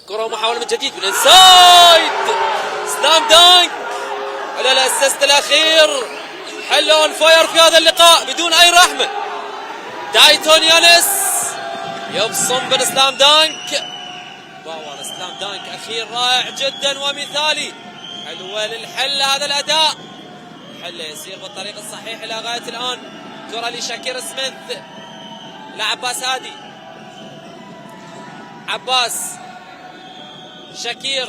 كرة ومحاولة من جديد بالانسايد، سلام دانك على الاسيست الاخير. حل اون فاير في هذا اللقاء بدون اي رحمة. دايتون يانس يبصم بالسلام دانك. باور سلام دانك اخير رائع جدا ومثالي. حلوة للحل هذا الاداء. حل يسير بالطريق الصحيح الى غاية الان. كرة لشاكير سميث لعباس هادي. عباس شاكير،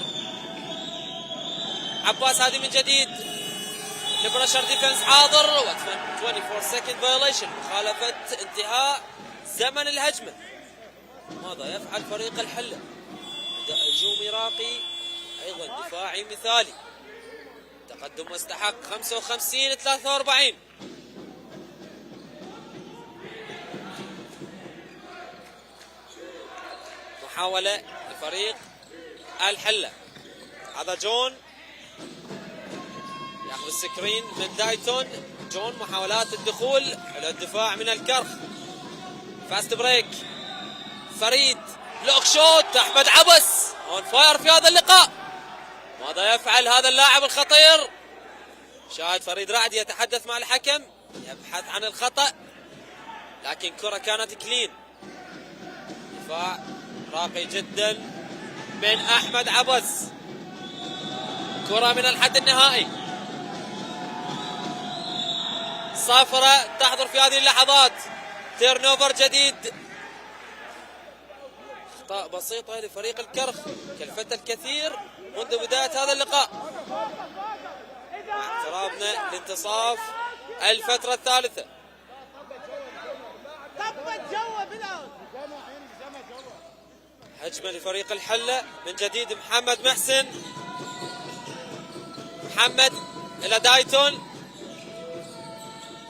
عباس هادي من جديد لبرشر ديفنس حاضر. 24 سكند فايوليشن، مخالفة انتهاء زمن الهجمة. ماذا يفعل فريق الحلة؟ أداء هجومي راقي أيضا دفاعي مثالي. تقدم مستحق 55-43. محاولة لفريق الحلة. هذا جون ياخذ السكرين من دايتون. جون محاولات الدخول على الدفاع من الكرخ. فاست بريك فريد، بلوك شوت احمد عبس اون فاير في هذا اللقاء. ماذا يفعل هذا اللاعب الخطير؟ شاهد فريد رعد يتحدث مع الحكم يبحث عن الخطأ، لكن كرة كانت كلين. دفاع راقي جدا من احمد عبس. كرة من الحد النهائي. صافرة تحضر في هذه اللحظات. تيرن اوفر جديد. اخطاء بسيطة لفريق الكرخ كلفت الكثير منذ بداية هذا اللقاء. مع اقترابنا لانتصاف الفترة الثالثة. هجمة لفريق الحلة من جديد. محمد محسن، محمد إلى دايتون،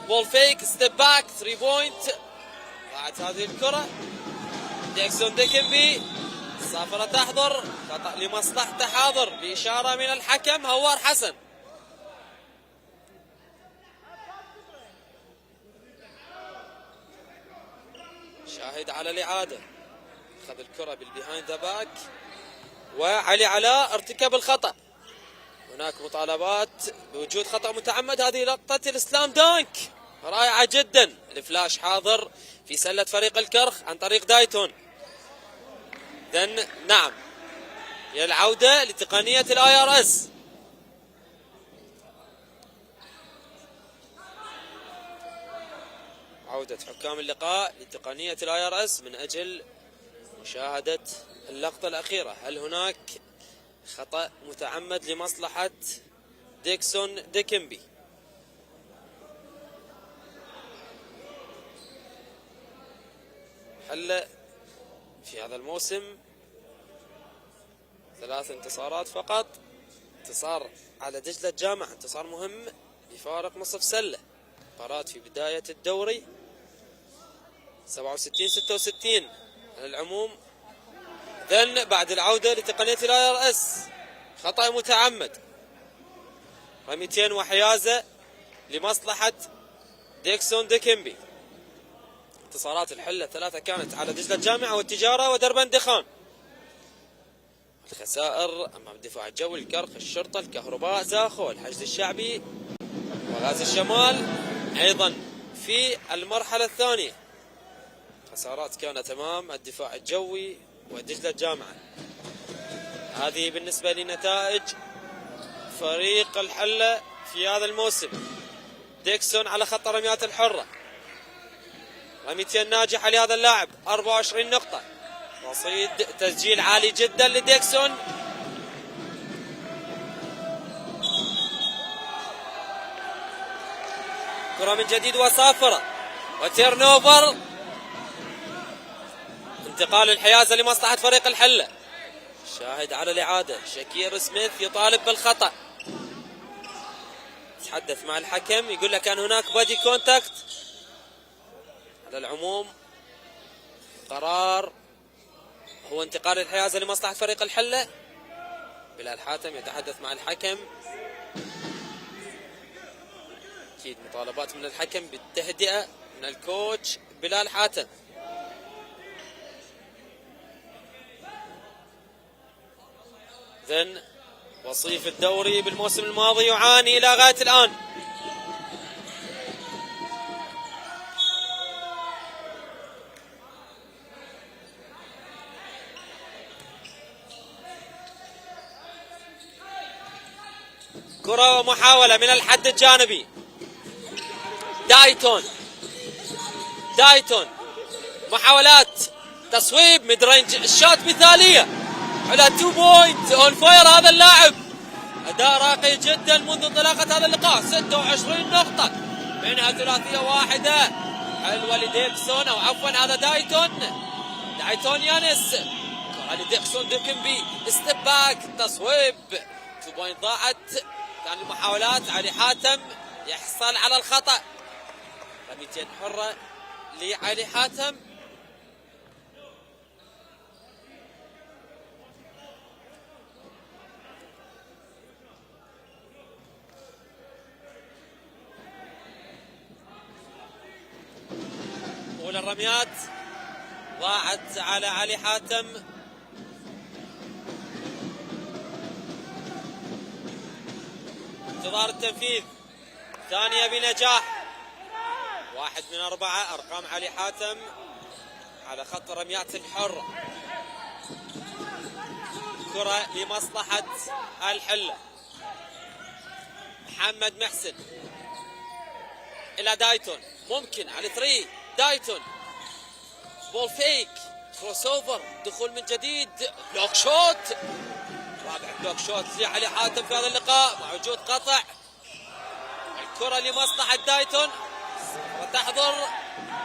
بول فيك ستيب باك 3 بوينت. ضاعت هذه الكرة. ديكسون ديكنبي، صافرة تحضر، خطأ لمصلحته حاضر بإشارة من الحكم هوار حسن. شاهد على الإعادة، أخذ الكرة بالبيهايند ذا باك وعلي علاء ارتكب الخطأ. هناك مطالبات بوجود خطأ متعمد. هذه لقطة السلام دانك رائعة جدا. الفلاش حاضر في سلة فريق الكرخ عن طريق دايتون. نعم، هي العودة لتقنية IRS. عودة حكام اللقاء لتقنية IRS من أجل مشاهدة اللقطة الأخيرة. هل هناك خطأ متعمد لمصلحة ديكسون ديكمبي؟ حل في هذا الموسم 3 انتصارات فقط، انتصار على دجلة الجامعة، انتصار مهم بفارق نصف سلة. مباراة في بداية الدوري 67-66 على العموم. ذن بعد العودة لتقنية الIRS خطأ متعمد، رميتين وحيازة لمصلحة ديكسون ديكمبي. انتصارات الحلة الثلاثة كانت على دجلة الجامعة والتجارة ودربن دخان. الخسائر أمام الدفاع الجوي، الكرخ، الشرطة، الكهرباء، زاخو، الحشد الشعبي وغاز الشمال أيضا في المرحلة الثانية. خسارات كانت أمام الدفاع الجوي ودجلة الجامعة. هذه بالنسبة لنتائج فريق الحلة في هذا الموسم. ديكسون على خط الرميات الحرة، رميتين ناجحة لهذا اللاعب، 24 نقطة، رصيد تسجيل عالي جدا لديكسون. كرة من جديد وصافرة وتيرن اوفر، انتقال الحيازة لمصلحة فريق الحلة. شاهد على الإعادة، شاكير سميث يطالب بالخطأ، تحدث مع الحكم يقول له كان هناك بادي كونتاكت. على العموم قرار هو انتقال الحيازة لمصلحة فريق الحلة. بلال حاتم يتحدث مع الحكم، أكيد مطالبات من الحكم بالتهدئة من الكوتش بلال حاتم. ذن وصيف الدوري بالموسم الماضي يعاني إلى غاية الآن. كرة ومحاولة من الحد الجانبي، دايتون محاولات تصويب ميد رينج، الشوت مثالية على 2 بوينت اون فاير. هذا اللاعب اداء راقي جدا منذ انطلاقة هذا اللقاء، 26 نقطة منها ثلاثية واحدة حلوة لديكسون، او عفوا هذا دايتون يانس. كرة لديكسون ديكمبي، ستيب باك، تصويب، 2 بوينت ضاعت. كان المحاولات، علي حاتم يحصل على الخطأ، رميتين حرة لعلي حاتم. أولى الرميات ضاعت على علي حاتم. انتظار التنفيذ، ثانية بنجاح، 1 من 4 أرقام علي حاتم على خط الرميات الحرة. كرة لمصلحة الحلة، محمد محسن إلى دايتون، ممكن على 3 دايتون، بول فيك، كروس اوفر، دخول من جديد، بلوك شوت، رابع بلوك شوت لعلي حاتم في هذا اللقاء مع وجود قطع. الكرة لمصلحة دايتون، وتحضر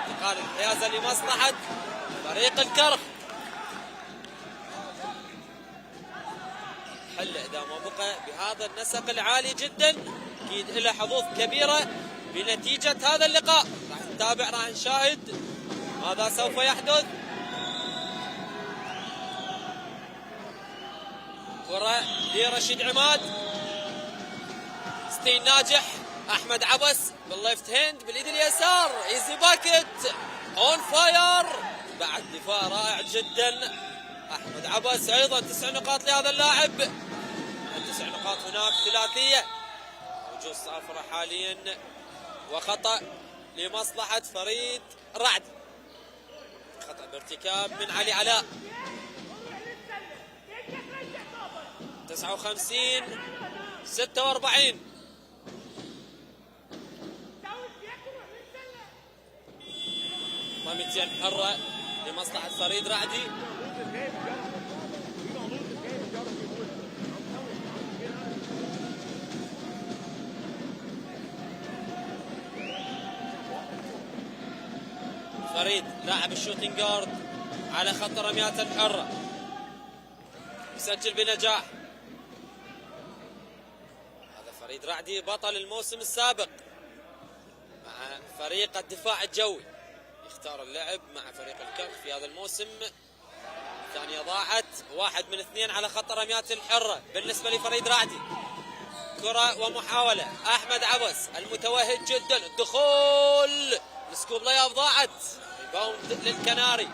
انتقال الحيازة لمصلحة فريق الكرخ. حل إذا ما بقى بهذا النسق العالي جدا أكيد له حظوظ كبيرة بنتيجة هذا اللقاء. راح نتابع، راح نشاهد ماذا سوف يحدث. كرة لرشيد عماد، ستين ناجح، أحمد عبس بالليفت هاند باليد اليسار، ايزي باكت اون فاير، بعد دفاع رائع جدا. أحمد عبس أيضا 9 نقاط لهذا اللاعب، 9 نقاط هناك ثلاثية، وجود صافرة حاليا، وخطأ لمصلحة فريد رعد، خطأ بارتكاب من علي علاء. 59-46 رميتين حرة لمصلحة فريد رعدي. فريد لاعب الشوتنج جارد على خط الرميات الحرة، يسجل بنجاح. فريد رعدي بطل الموسم السابق مع فريق الدفاع الجوي، يختار اللعب مع فريق الكرخ في هذا الموسم. ثانية ضاعت، 1 من 2 على خط الرميات الحرة بالنسبة لفريد رعدي. كرة ومحاولة، أحمد عبس المتوهج جدا، الدخول السكوب لايف ضاعت، ريباوند للكناري.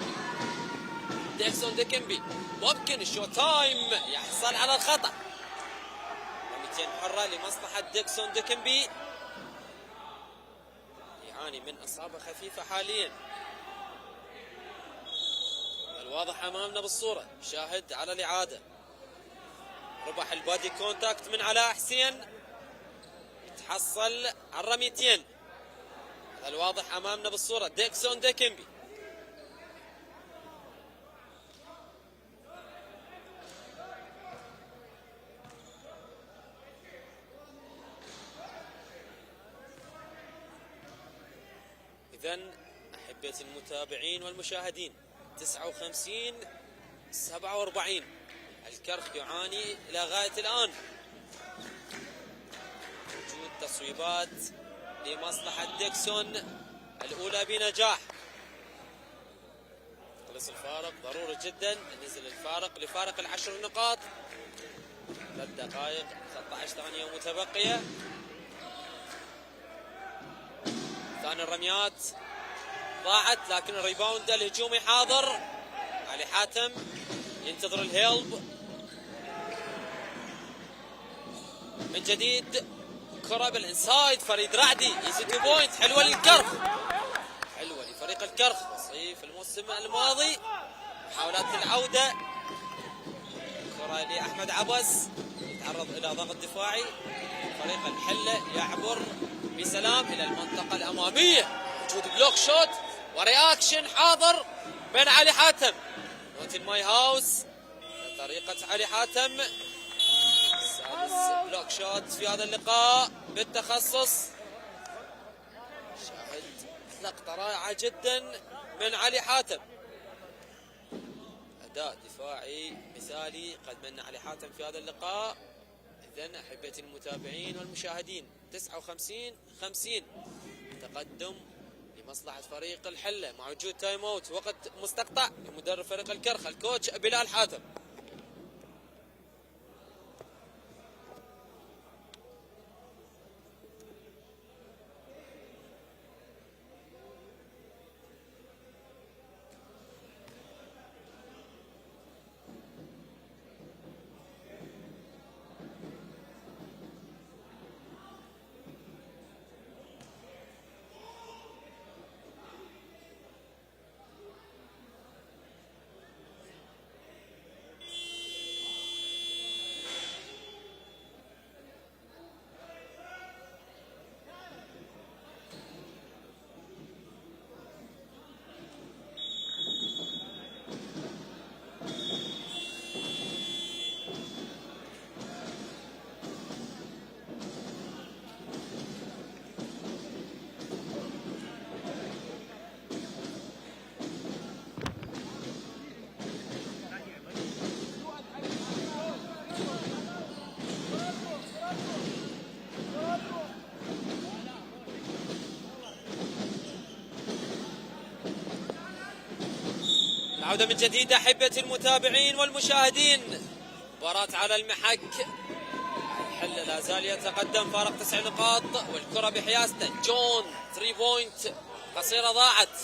ديكسون ديكنبي ممكن الشو تايم يحصل على الخطأ. رميتين حرة لمصلحة ديكسون ديكنبي، يعاني من إصابة خفيفة حاليا. الواضح أمامنا بالصورة، شاهد على الإعادة. ربح البادي كونتاكت من علاء حسين، يتحصل على الرميتين. هذا الواضح أمامنا بالصورة، ديكسون ديكنبي. إذن أحبتي المتابعين والمشاهدين، 59-47 الكرخ يعاني إلى غاية الآن. وجود تصويبات لمصلحة ديكسون الأولى بنجاح. خلص الفارق ضروري جدا، نزل الفارق لفارق ال10 نقاط. 3 دقائق 13 ثانية متبقية. ثاني الرميات ضاعت، لكن الريباوند الهجومي حاضر. علي حاتم ينتظر الهيلب من جديد. كرة بالانسايد، فريد رعدي يزيد بوينت. حلوة للكرخ، حلوة لفريق الكرخ، وصيف الموسم الماضي. محاولات العودة، كرة لأحمد عبس يتعرض إلى ضغط دفاعي. فريق الحلة يعبر بسلام إلى المنطقة الأمامية. وجود بلوك شوت ورياكشن حاضر بين علي حاتم. نوت ماي هاوس طريقة علي حاتم. سادس بلوك شوت في هذا اللقاء بالتخصص. شاهد لقطة رائعة جدا من علي حاتم، أداء دفاعي مثالي قدمنا علي حاتم في هذا اللقاء. إذن أحبتي المتابعين والمشاهدين، 59-50 تقدم لمصلحة فريق الحلة مع وجود تايم اوت، وقت مستقطع لمدرب فريق الكرخ الكوتش بلال حاتم. العودة من جديد أحبتي المتابعين والمشاهدين، مباراة على المحك. الحلة لا زال يتقدم فارق 9 نقاط، والكرة بحيازته. جون 3 بوينت قصيرة ضاعت.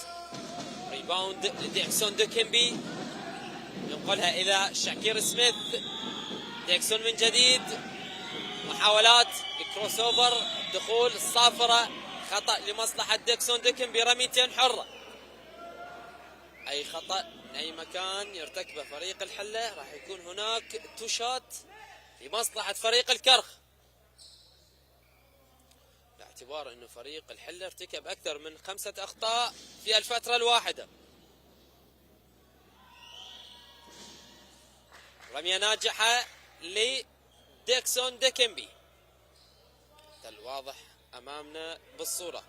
ريباوند لديكسون ديكنبي، ينقلها إلى شاكير سميث. ديكسون من جديد، محاولات الكروس اوفر، دخول الصافرة، خطأ لمصلحة ديكسون ديكنبي. رميتين حرة، أي خطأ من أي مكان يرتكبه فريق الحلة راح يكون هناك توشات لمصلحة فريق الكرخ، باعتبار أنه فريق الحلة ارتكب أكثر من 5 أخطاء في الفترة الواحدة. رمية ناجحة لديكسون ديكنبي، الواضح أمامنا بالصورة.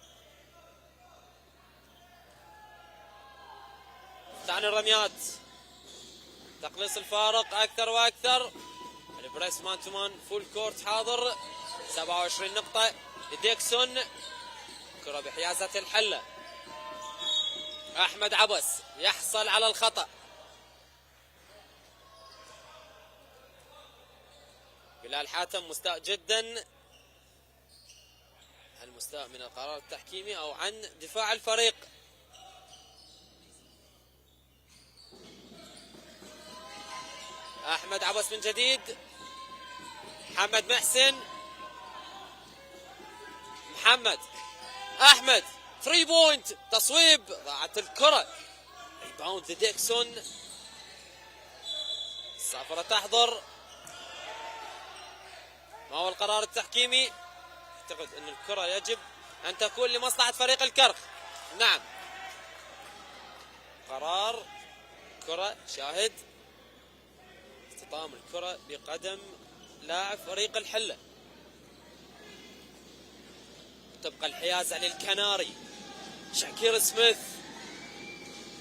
ثاني الرميات، تقليص الفارق أكثر وأكثر. البريس مان تو مان فول كورت حاضر. 27 نقطة لديكسون. كرة بحيازة الحلة. أحمد عبس يحصل على الخطأ. بلال حاتم مستاء جدا. هل مستاء من القرار التحكيمي أو عن دفاع الفريق؟ أحمد عبس من جديد. محمد محسن. محمد. أحمد 3 بوينت. تصويب. ضاعت الكرة. ريباوند لديكسون. الصافرة تحضر. ما هو القرار التحكيمي؟ أعتقد أن الكرة يجب أن تكون لمصلحة فريق الكرخ. نعم. قرار كرة. شاهد اصطدام الكرة بقدم لاعب فريق الحلة. تبقى الحيازة للكناري. شاكير سميث.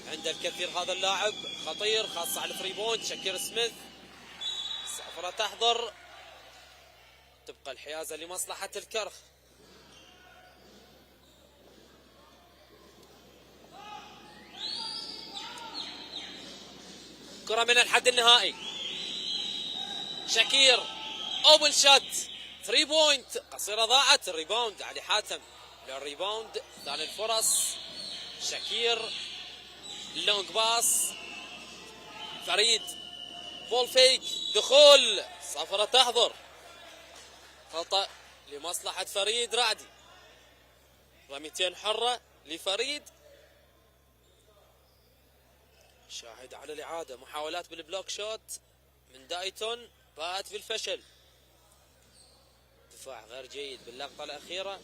عند الكثير هذا اللاعب خطير خاصة على الفري بوينت. شاكير سميث. الصفرة تحضر. تبقى الحيازة لمصلحة الكرخ. كرة من الحد النهائي. شاكير اوبن شوت 3 بوينت قصيرة ضاعت. الريباوند علي حاتم للريباوند. ثاني الفرص. شاكير لونج باس. فريد بول فيك. دخول. صفرة تحضر. خطأ لمصلحة فريد رعدي. رميتين حرة لفريد. شاهد على الإعادة. محاولات بالبلوك شوت من دايتون باءت بالفشل. دفاع غير جيد باللقطة الأخيرة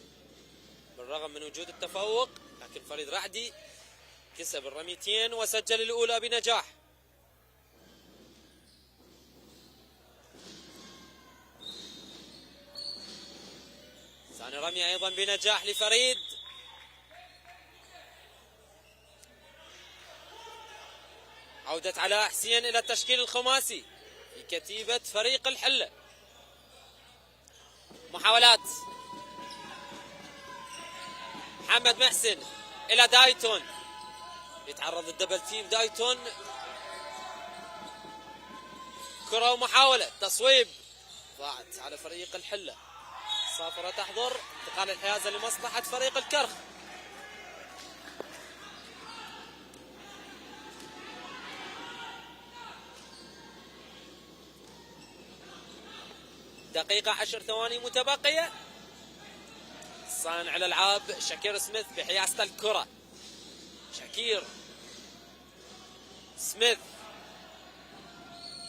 بالرغم من وجود التفوق، لكن فريد رعدي كسب الرميتين وسجل الأولى بنجاح. ثاني رمية أيضا بنجاح لفريد. عودة علاء حسين إلى التشكيل الخماسي في كتيبة فريق الحلة. محاولات. محمد محسن إلى دايتون. يتعرض الدبل تيم دايتون. كرة ومحاولة تصويب ضاعت على فريق الحلة. صافرة تحضر. انتقال الحيازة لمصلحة فريق الكرخ. دقيقة 10 ثواني متبقية. صانع الألعاب شاكير سميث بحيازة الكرة. شاكير سميث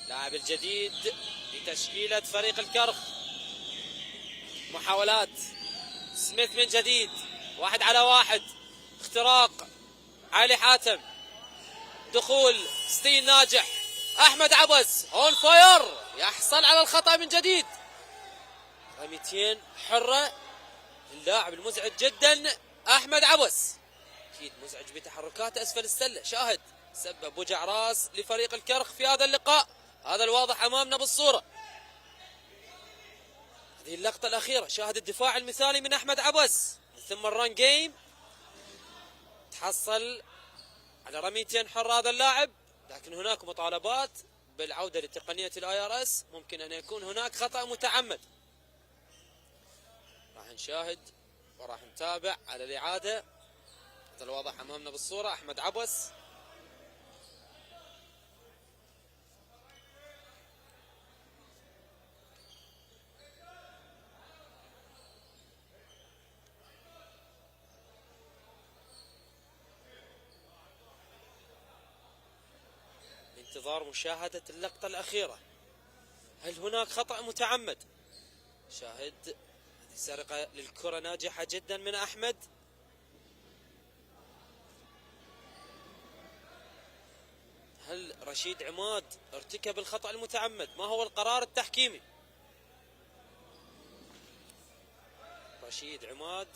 لاعب الجديد لتشكيلة فريق الكرخ. محاولات. سميث من جديد. 1 على 1. اختراق علي حاتم. دخول ستيل ناجح. أحمد عبس اون فاير يحصل على الخطأ من جديد. رميتين حرة اللاعب المزعج جدا أحمد عبس. أكيد مزعج بتحركاته أسفل السلة. شاهد سبب وجع راس لفريق الكرخ في هذا اللقاء. هذا الواضح أمامنا بالصورة. هذه اللقطة الأخيرة. شاهد الدفاع المثالي من أحمد عبس ثم الران جيم. تحصل على رميتين حرة هذا اللاعب، لكن هناك مطالبات بالعودة لتقنية الIRS. ممكن أن يكون هناك خطأ متعمد. راح نشاهد وراح نتابع على الإعادة. هذا الواضح أمامنا بالصورة. أحمد عبس بانتظار مشاهدة اللقطة الأخيرة. هل هناك خطأ متعمد؟ شاهد هذه سرقة للكرة ناجحة جدا من أحمد. هل رشيد عماد ارتكب الخطأ المتعمد؟ ما هو القرار التحكيمي؟ رشيد عماد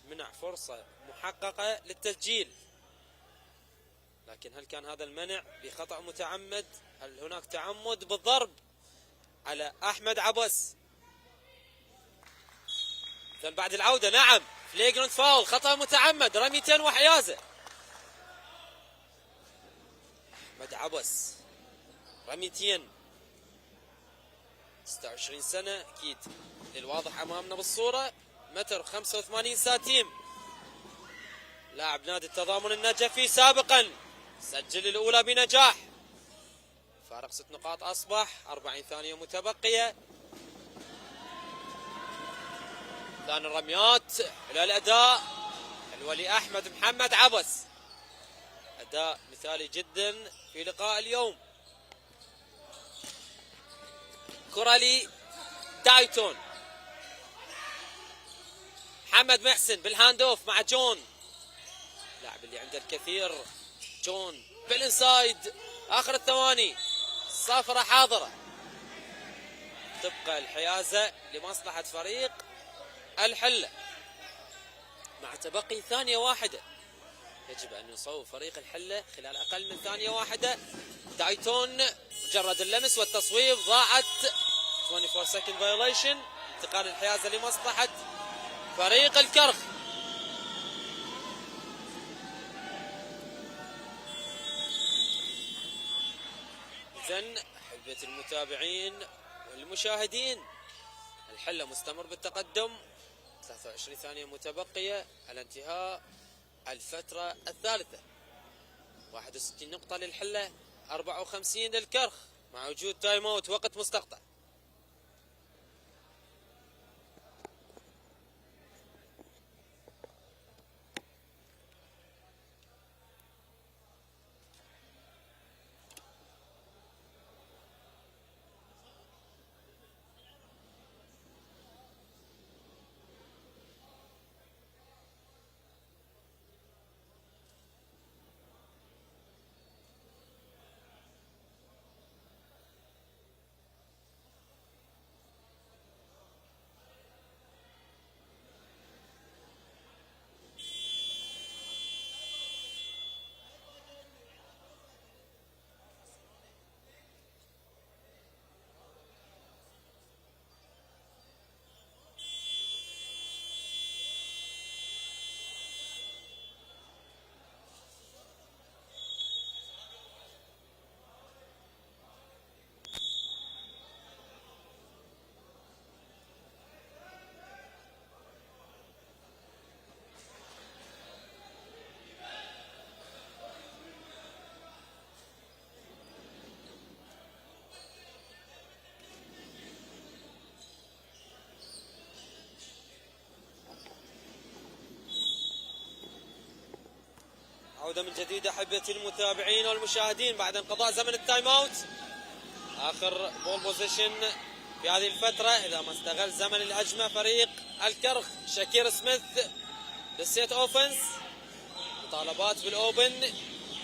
منع فرصة محققة للتسجيل، لكن هل كان هذا المنع بخطأ متعمد؟ هل هناك تعمد بالضرب على أحمد عبس؟ إذن بعد العودة نعم فليجرنت فاول، خطأ متعمد، رميتين وحيازة. أحمد عبس رميتين، 26 سنة أكيد للواضح أمامنا بالصورة، متر 85 ساتيم، لاعب نادي التضامن النجفي سابقا، سجل الأولى بنجاح، فارق 6 نقاط أصبح، 40 ثانية متبقية. ثاني الرميات إلى الأداء الولي أحمد محمد عبس، أداء مثالي جدا في لقاء اليوم. كرة لي دايتون، محمد محسن بالهاند اوف مع جون، اللاعب اللي عنده الكثير. جون بالانسايد، اخر الثواني، الصافرة حاضرة، تبقى الحيازة لمصلحة فريق الحلة مع تبقي ثانية واحدة. يجب ان يصوب فريق الحلة خلال اقل من ثانية واحدة. دايتون مجرد اللمس والتصويب، ضاعت 24 second violation، انتقال الحيازة لمصلحة فريق الكرخ. إذن أحبة المتابعين والمشاهدين، الحلة مستمر بالتقدم، 23 ثانية متبقية على انتهاء الفترة الثالثة، 61 نقطة للحلة، 54 للكرخ، مع وجود تايم اوت وقت مستقطع. عودة من جديد أحبتي المتابعين والمشاهدين بعد انقضاء زمن التايم اوت. آخر بول بوزيشن في هذه الفترة إذا ما استغل زمن الهجمة فريق الكرخ. شاكير سميث للسيت اوفنس، مطالبات بالاوبن،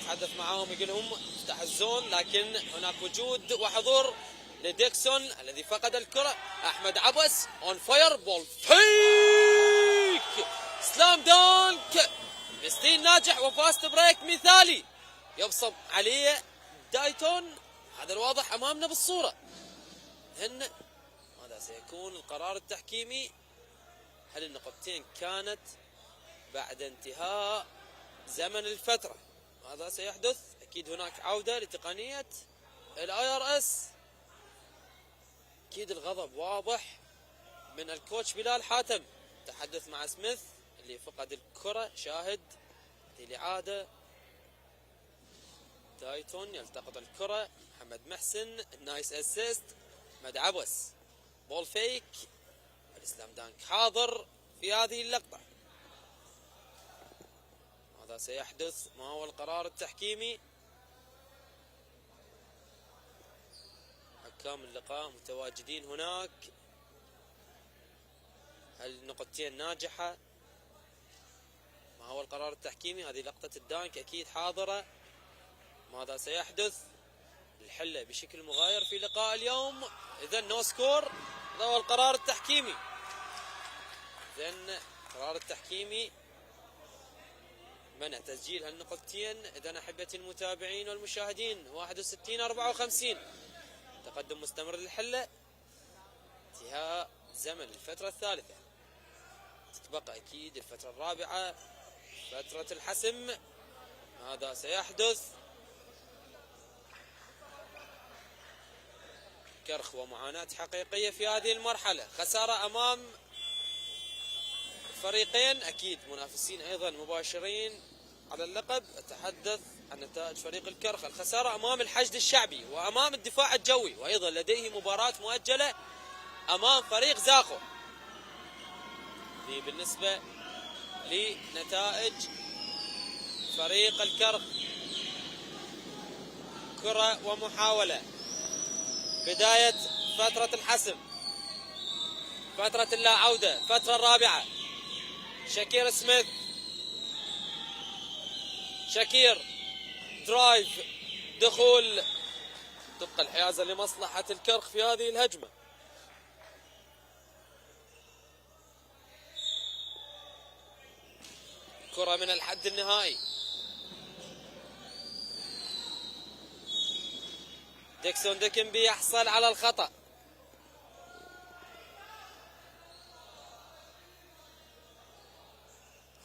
تحدث معاهم يقول لهم افتح الزون، لكن هناك وجود وحضور لديكسون الذي فقد الكرة. أحمد عبس اون فاير، بول فيك، سلام دانك، مستين ناجح وفاست بريك مثالي يبصم عليه دايتون. هذا الواضح امامنا بالصورة. هن ماذا سيكون القرار التحكيمي؟ هل النقطتين كانت بعد انتهاء زمن الفترة؟ ماذا سيحدث؟ اكيد هناك عودة لتقنية IRS. اكيد الغضب واضح من الكوتش بلال حاتم. تحدث مع سميث اللي فقد الكرة. شاهد الإعادة، دايتون يلتقط الكرة، محمد محسن نايس اسيست، أحمد عبس بول فيك، الإسلام دانك حاضر في هذه اللقطة. ماذا سيحدث؟ ما هو القرار التحكيمي؟ حكام اللقاء متواجدين هناك. هل النقطتين ناجحة؟ ما هو القرار التحكيمي؟ هذه لقطة الدانك أكيد حاضرة. ماذا سيحدث؟ الحلة بشكل مغاير في لقاء اليوم. إذا نو سكور. هذا هو القرار التحكيمي. إذا القرار التحكيمي منع تسجيل هالنقطتين. إذا أحبتي المتابعين والمشاهدين 61-54 تقدم مستمر للحلة، انتهاء زمن الفترة الثالثة. تتبقى أكيد الفترة الرابعة، فترة الحسم. هذا سيحدث. كرخ ومعاناة حقيقية في هذه المرحلة. خسارة أمام فريقين أكيد منافسين أيضا مباشرين على اللقب. أتحدث عن نتائج فريق الكرخ. الخسارة أمام الحشد الشعبي وأمام الدفاع الجوي، وأيضا لديه مباراة مؤجلة أمام فريق زاخو. بالنسبة لنتائج فريق الكرخ، كرة ومحاولة. بداية فترة الحسم، فترة اللا عودة، فترة الرابعة. شاكير سميث، شاكير درايف، دخول، تبقى الحيازة لمصلحة الكرخ في هذه الهجمة. كرة من الحد النهائي. ديكسون ديكنبي يحصل على الخطأ.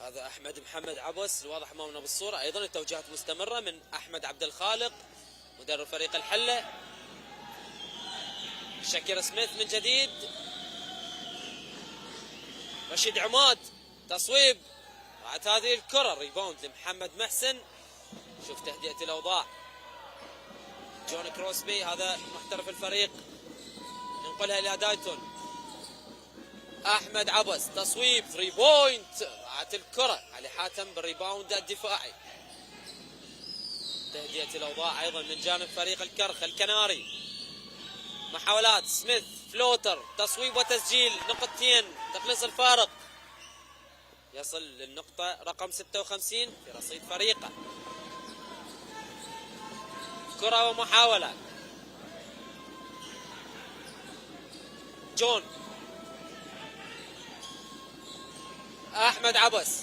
هذا أحمد محمد عبس الواضح أمامنا بالصورة. أيضا التوجيهات مستمرة من أحمد عبد الخالق مدرب فريق الحلة. شاكير سميث من جديد. رشيد عماد، تصويب بعد هذه الكرة. ريباوند لمحمد محسن. شوف تهدئة الأوضاع. جون كروسبي هذا محترف الفريق ينقلها إلى دايتون. أحمد عبس، تصويب 3 بوينت. بعد الكرة علي حاتم بالريباوند الدفاعي. تهدئة الأوضاع أيضا من جانب فريق الكرخ. الكناري، محاولات. سميث فلوتر، تصويب وتسجيل، نقطتين تقليص الفارق. يصل للنقطة رقم 56 في رصيد فريقه. كرة ومحاولة. جون، أحمد عبس،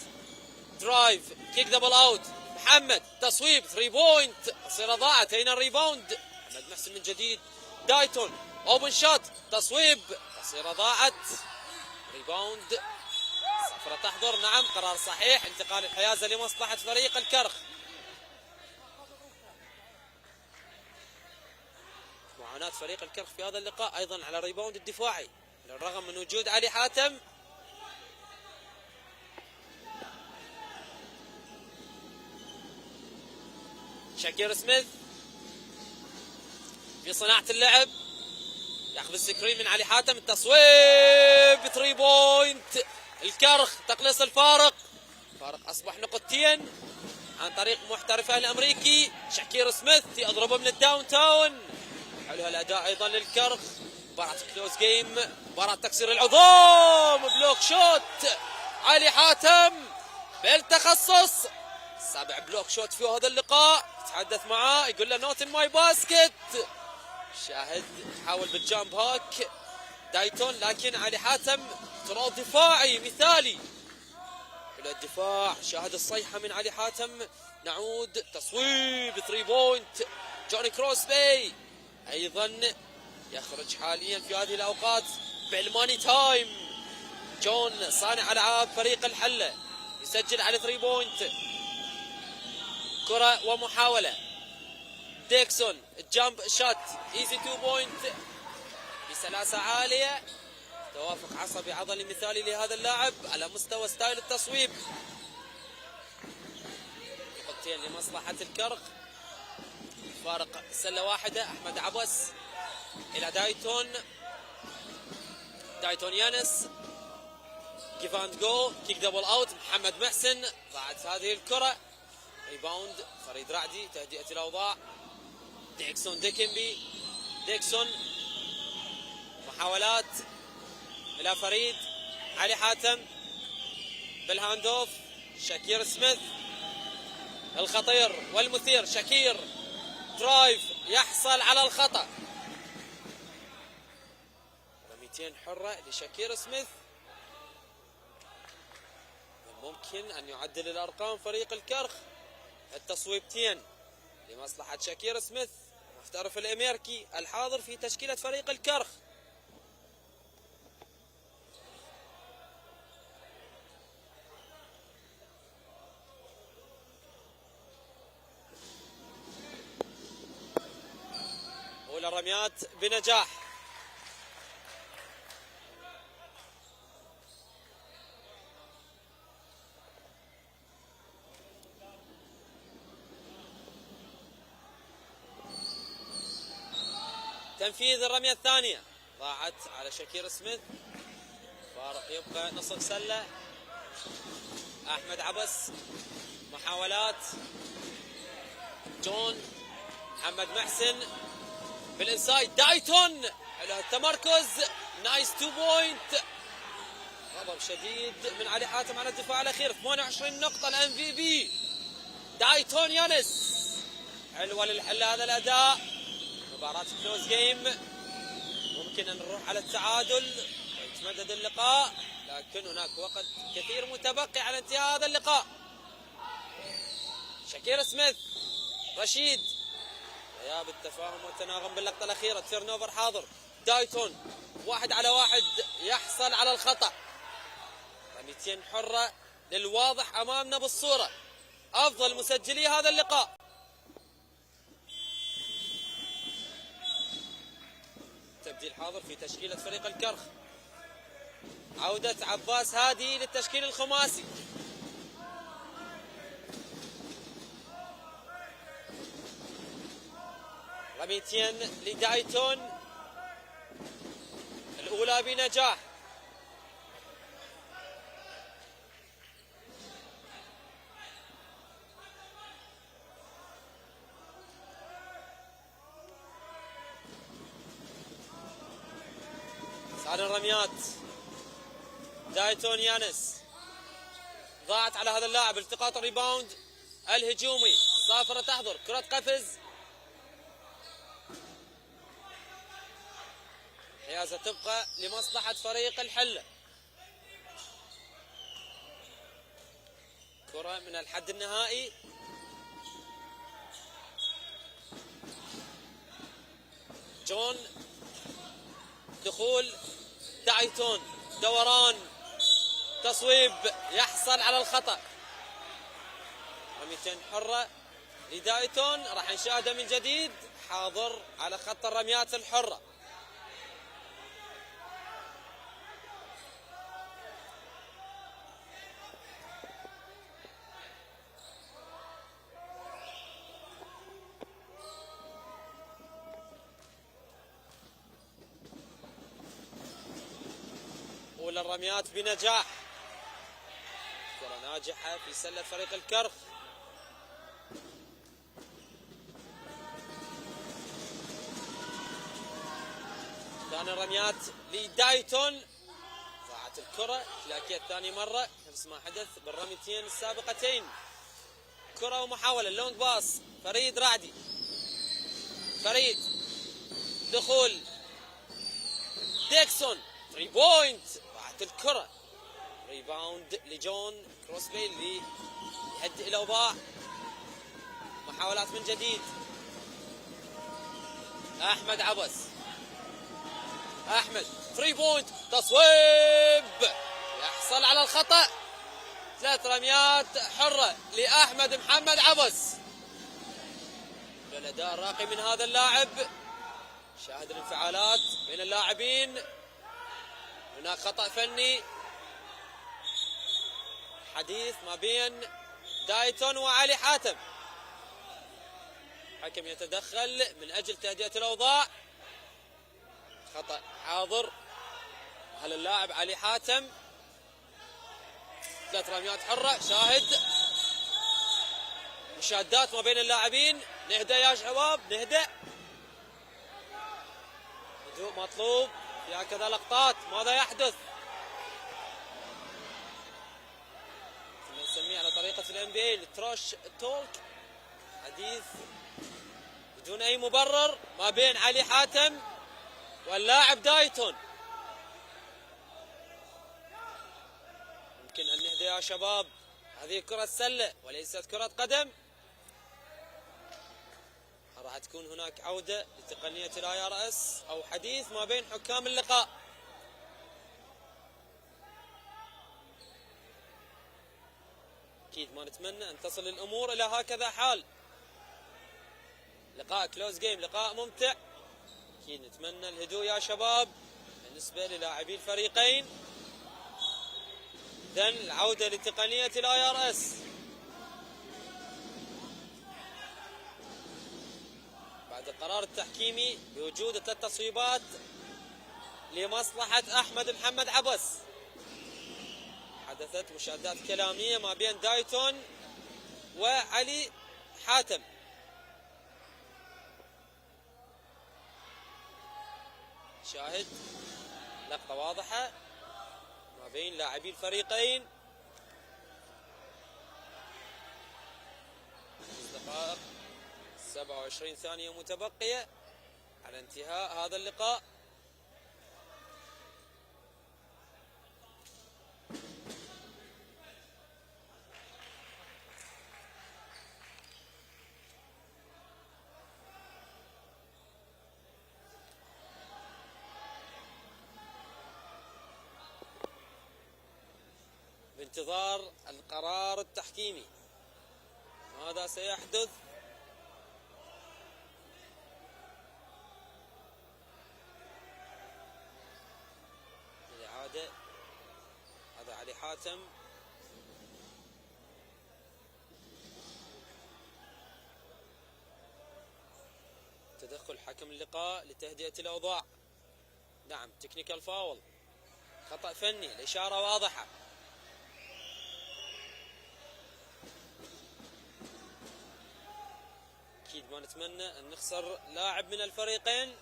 درايف، كيك دبل أوت. محمد، تصويب 3 بوينت. تصير ضاعت. أين الريباوند؟ محمد محسن من جديد. دايتون، أوبن شوت، تصويب. تصير ضاعت. ريباوند. صفرة تحضر. نعم، قرار صحيح. انتقال الحيازة لمصلحة فريق الكرخ. معاناة فريق الكرخ في هذا اللقاء أيضا على الريباوند الدفاعي بالرغم من وجود علي حاتم. شاكير سميث في صناعة اللعب، ياخذ السكرين من علي حاتم. التصويب 3 بوينت. الكرخ تقليص الفارق. فارق أصبح نقطتين عن طريق محترفه الأمريكي شاكير سميث. يضربه من الداون تاون. حلو الأداء أيضا للكرخ. مباراة كلوز جيم، مباراة تكسير العظام. بلوك شوت علي حاتم بالتخصص. 7 بلوك شوت في هذا اللقاء. يتحدث معاه يقول له نوت ان ماي باسكت. شاهد حاول بالجامب هاك دايتون، لكن علي حاتم تراب دفاعي مثالي. إلى الدفاع. شاهد الصيحة من علي حاتم. نعود. تصويب 3 بوينت. جوني كروسبي أيضا يخرج حاليا في هذه الأوقات بالماني تايم. جون صانع ألعاب فريق الحلة يسجل على 3 بوينت. كرة ومحاولة. ديكسون الجامب شات ايزي 2 بوينت بسلاسة عالية. توافق عصبي عضلي مثالي لهذا اللاعب على مستوى ستايل التصويب. نقطتين لمصلحة الكرخ. فارق سلة واحدة. أحمد عبس إلى دايتون. دايتون يانس. جيف اند جو. كيك دبل اوت. محمد محسن ضاعت هذه الكرة. ريباوند فريد رعدي. تهدئة الأوضاع. ديكسون ديكنبي. ديكسون محاولات إلى فريد. علي حاتم بالهاند اوف. شاكير سميث الخطير والمثير. شاكير درايف يحصل على الخطأ. رميتين حرة لشاكير سميث. ممكن أن يعدل الأرقام فريق الكرخ. التصويبتين لمصلحة شاكير سميث محترف الأمريكي الحاضر في تشكيلة فريق الكرخ. الرميات بنجاح. تنفيذ الرمية الثانية ضاعت على شاكير سميث. فارق يبقى نصف سلة. أحمد عبس محاولات. جون محمد محسن بالإنسايد. دايتون حلو التمركز. نايس 2 بوينت. غضب شديد من علي حاتم على الدفاع الأخير. 28 نقطة الام في بي. دايتون يانس حلوة للحل هذا الأداء. مباراة كلوز جيم. ممكن أن نروح على التعادل ويتمدد اللقاء، لكن هناك وقت كثير متبقي على انتهاء هذا اللقاء. شاكير سميث. رشيد غياب التفاهم والتناغم باللقطة الأخيرة. تيرن اوفر حاضر. دايتون 1 على 1 يحصل على الخطأ. رميتين حرة للواضح أمامنا بالصورة. أفضل مسجلي هذا اللقاء. تبديل حاضر في تشكيلة فريق الكرخ. عودة عباس هادي للتشكيل الخماسي. رميتين لدايتون الأولى بنجاح. صار الرميات. دايتون يانس ضاعت على هذا اللاعب. التقاط الريباوند الهجومي. صافرة تحضر كرة قفز. حيازة تبقى لمصلحة فريق الحلة. كرة من الحد النهائي. جون دخول دايتون. دوران تصويب يحصل على الخطأ. رميتين حرة لدايتون راح نشاهده من جديد. حاضر على خط الرميات الحرة. أولى الرميات بنجاح. كرة ناجحة في سلة فريق الكرخ. ثاني الرميات لدايتون. ضاعت الكرة تلاقيت ثاني مرة نفس ما حدث بالرميتين السابقتين. كرة ومحاولة اللونج باص. فريد رعدي. فريد دخول ديكسون 3 بوينت. ضاعت الكرة. ريباوند لجون كروسبي اللي يهدئ الأوضاع. محاولات من جديد. أحمد عبس. أحمد 3 بوينت. تصويب يحصل على الخطأ. 3 رميات حرة لأحمد محمد عبس. الأداء الراقي من هذا اللاعب. شاهد الانفعالات بين اللاعبين. هناك خطأ فني. حديث ما بين دايتون وعلي حاتم. حكم يتدخل من أجل تهدئة الأوضاع. خطأ حاضر على اللاعب علي حاتم. 3 رميات حرة. شاهد مشادات ما بين اللاعبين. نهدأ يا شباب نهدأ. هدوء مطلوب في هكذا لقطات. ماذا يحدث؟ نسميه على طريقة الام بي اي التروش توك. حديث بدون اي مبرر ما بين علي حاتم واللاعب دايتون. يمكن ان نهدى يا شباب. هذه كرة سلة وليست كرة قدم. راح تكون هناك عودة لتقنية الاي ار اس او حديث ما بين حكام اللقاء. اكيد ما نتمنى ان تصل الامور الى هكذا حال. لقاء كلوز جيم، لقاء ممتع أكيد نتمنى الهدوء يا شباب بالنسبة للاعبي الفريقين. إذن العودة لتقنية الIRS. بعد القرار التحكيمي بوجود 3 تصويبات لمصلحة أحمد محمد عبس، حدثت مشادات كلامية ما بين دايتون وعلي حاتم. شاهد لقطة واضحة ما بين لاعبي الفريقين. 5 دقائق 27 ثانية متبقية على انتهاء هذا اللقاء. بانتظار القرار التحكيمي ماذا سيحدث؟ الإعادة. هذا علي حاتم. تدخل حكم اللقاء لتهدئة الأوضاع. نعم، تكنيكال فاول، خطأ فني، الإشارة واضحة. أكيد ما نتمنى أن نخسر لاعب من الفريقين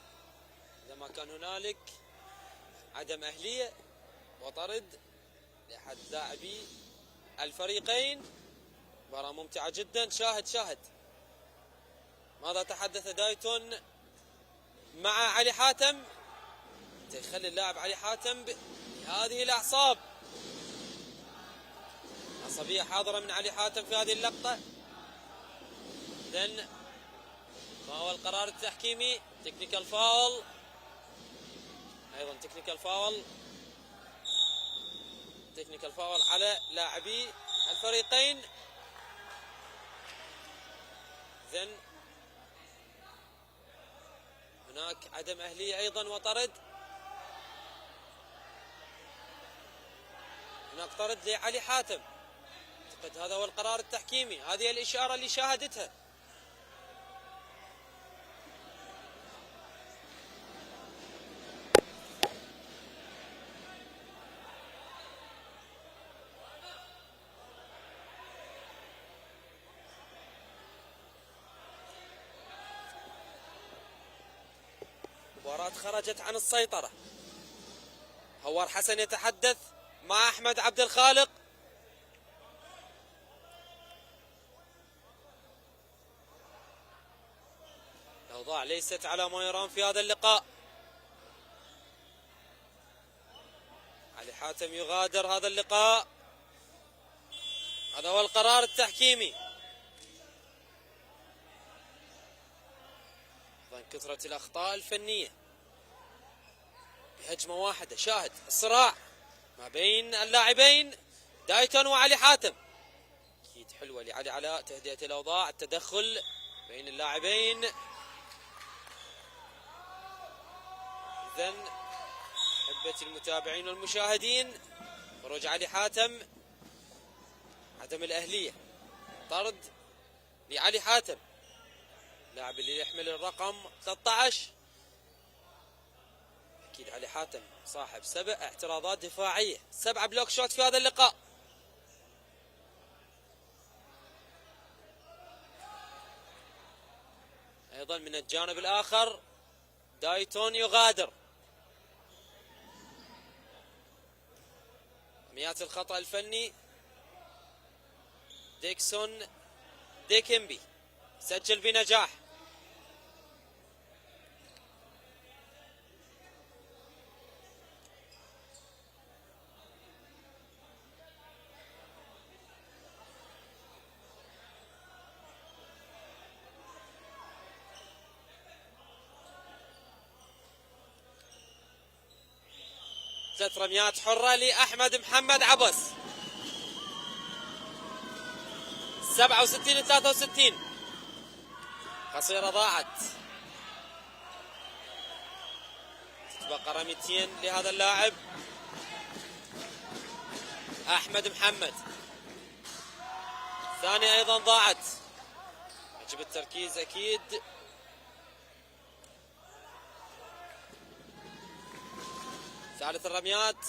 إذا ما كان هنالك عدم أهلية وطرد لأحد لاعبي الفريقين. مباراة ممتعة جدا. شاهد ماذا تحدث دايتون مع علي حاتم؟ يخلي اللاعب علي حاتم بهذه الأعصاب، عصبية حاضرة من علي حاتم في هذه اللقطة. إذن ما هو القرار التحكيمي؟ تكنيكال فاول، أيضا تكنيكال فاول على لاعبي الفريقين. إذن هناك عدم أهلية أيضا وطرد. هناك طرد لعلي حاتم. أعتقد هذا هو القرار التحكيمي، هذه الإشارة اللي شاهدتها. مباراة خرجت عن السيطرة. هوار حسن يتحدث مع أحمد عبد الخالق. الأوضاع ليست على ما يرام في هذا اللقاء. علي حاتم يغادر هذا اللقاء. هذا هو القرار التحكيمي. أيضا كثرة الأخطاء الفنية بهجمة واحدة. شاهد الصراع ما بين اللاعبين دايتون وعلي حاتم. أكيد حلوة لعلي علاء تهدئة الأوضاع، التدخل بين اللاعبين. إذن أحبة المتابعين والمشاهدين، خروج علي حاتم، عدم الأهلية، طرد لعلي حاتم اللاعب اللي يحمل الرقم 13. أكيد علي حاتم صاحب 7 اعتراضات دفاعية، 7 بلوك شوت في هذا اللقاء. أيضا من الجانب الآخر دايتون يغادر. رميات الخطأ الفني ديكسون ديكيمبي سجل بنجاح. ثلاث رميات حرة لأحمد محمد عبس. 67-63. قصيرة ضاعت. تبقى رميتين لهذا اللاعب احمد محمد. الثانية ايضا ضاعت، يجب التركيز اكيد. ثالث الرميات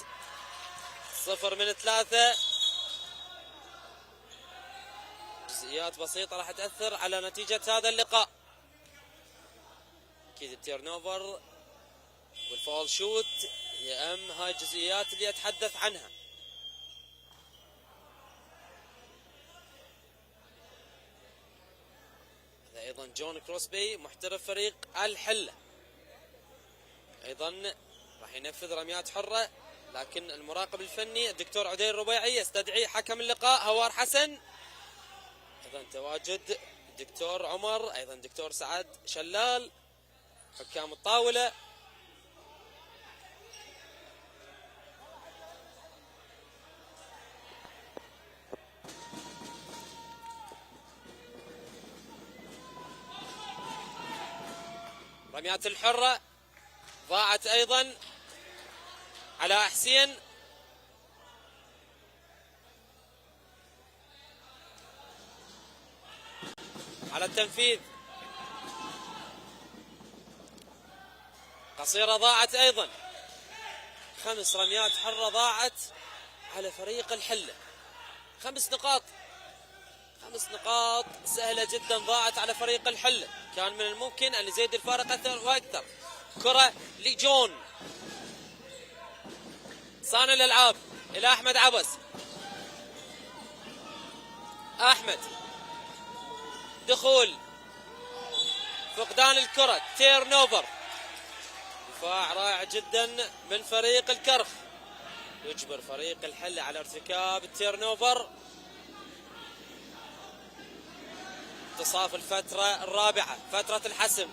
0 من 3. جزئيات بسيطة راح تأثر على نتيجة هذا اللقاء. اكيد التيرن اوفر والفول شوت هي اهم هاي الجزئيات اللي اتحدث عنها. هذا ايضا جون كروسبي محترف فريق الحلة، ايضا راح ينفذ رميات حرة، لكن المراقب الفني الدكتور عدي الربيعي يستدعي حكم اللقاء هوار حسن. ايضا تواجد الدكتور عمر، ايضا دكتور سعد شلال، حكام الطاولة. رميات الحرة ضاعت ايضا على حسين. على التنفيذ قصيرة ضاعت ايضا. 5 رميات حرة ضاعت على فريق الحلة. 5 نقاط، 5 نقاط سهلة جدا ضاعت على فريق الحلة. كان من الممكن ان يزيد الفارق اكثر واكثر. كرة لجون صانع الالعاب الى احمد عبس. احمد دخول، فقدان الكرة، تيرن اوفر. دفاع رائع جدا من فريق الكرخ، يجبر فريق الحلة على ارتكاب التيرن اوفر. انتصاف الفترة الرابعة، فترة الحسم.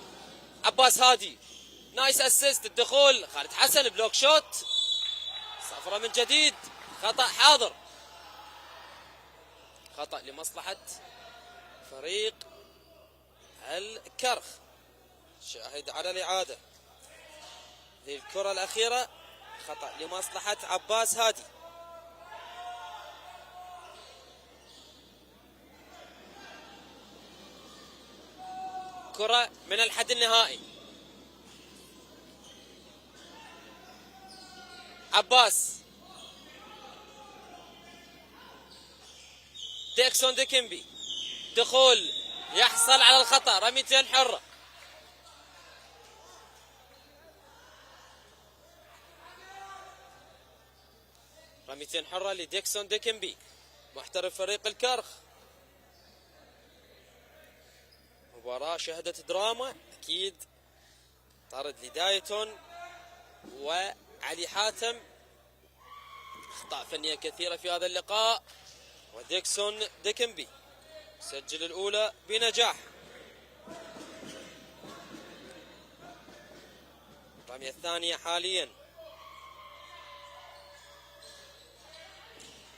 عباس هادي نايس اسيست، الدخول خالد حسن بلوك شوت، صفرة من جديد، خطأ حاضر، خطأ لمصلحة فريق الكرخ. شاهد على الإعادة للكرة الأخيرة، خطأ لمصلحة عباس هادي. كرة من الحد النهائي، عباس، ديكسون ديكنبي، دخول يحصل على الخطأ، رميتين حرة. رميتين حرة لديكسون ديكنبي محترف فريق الكرخ. مباراة شهدت دراما أكيد، طرد لدايتون وعلي حاتم، أخطاء فنية كثيرة في هذا اللقاء، وديكسون ديكنبي سجل الأولى بنجاح. الرمية الثانية حاليا،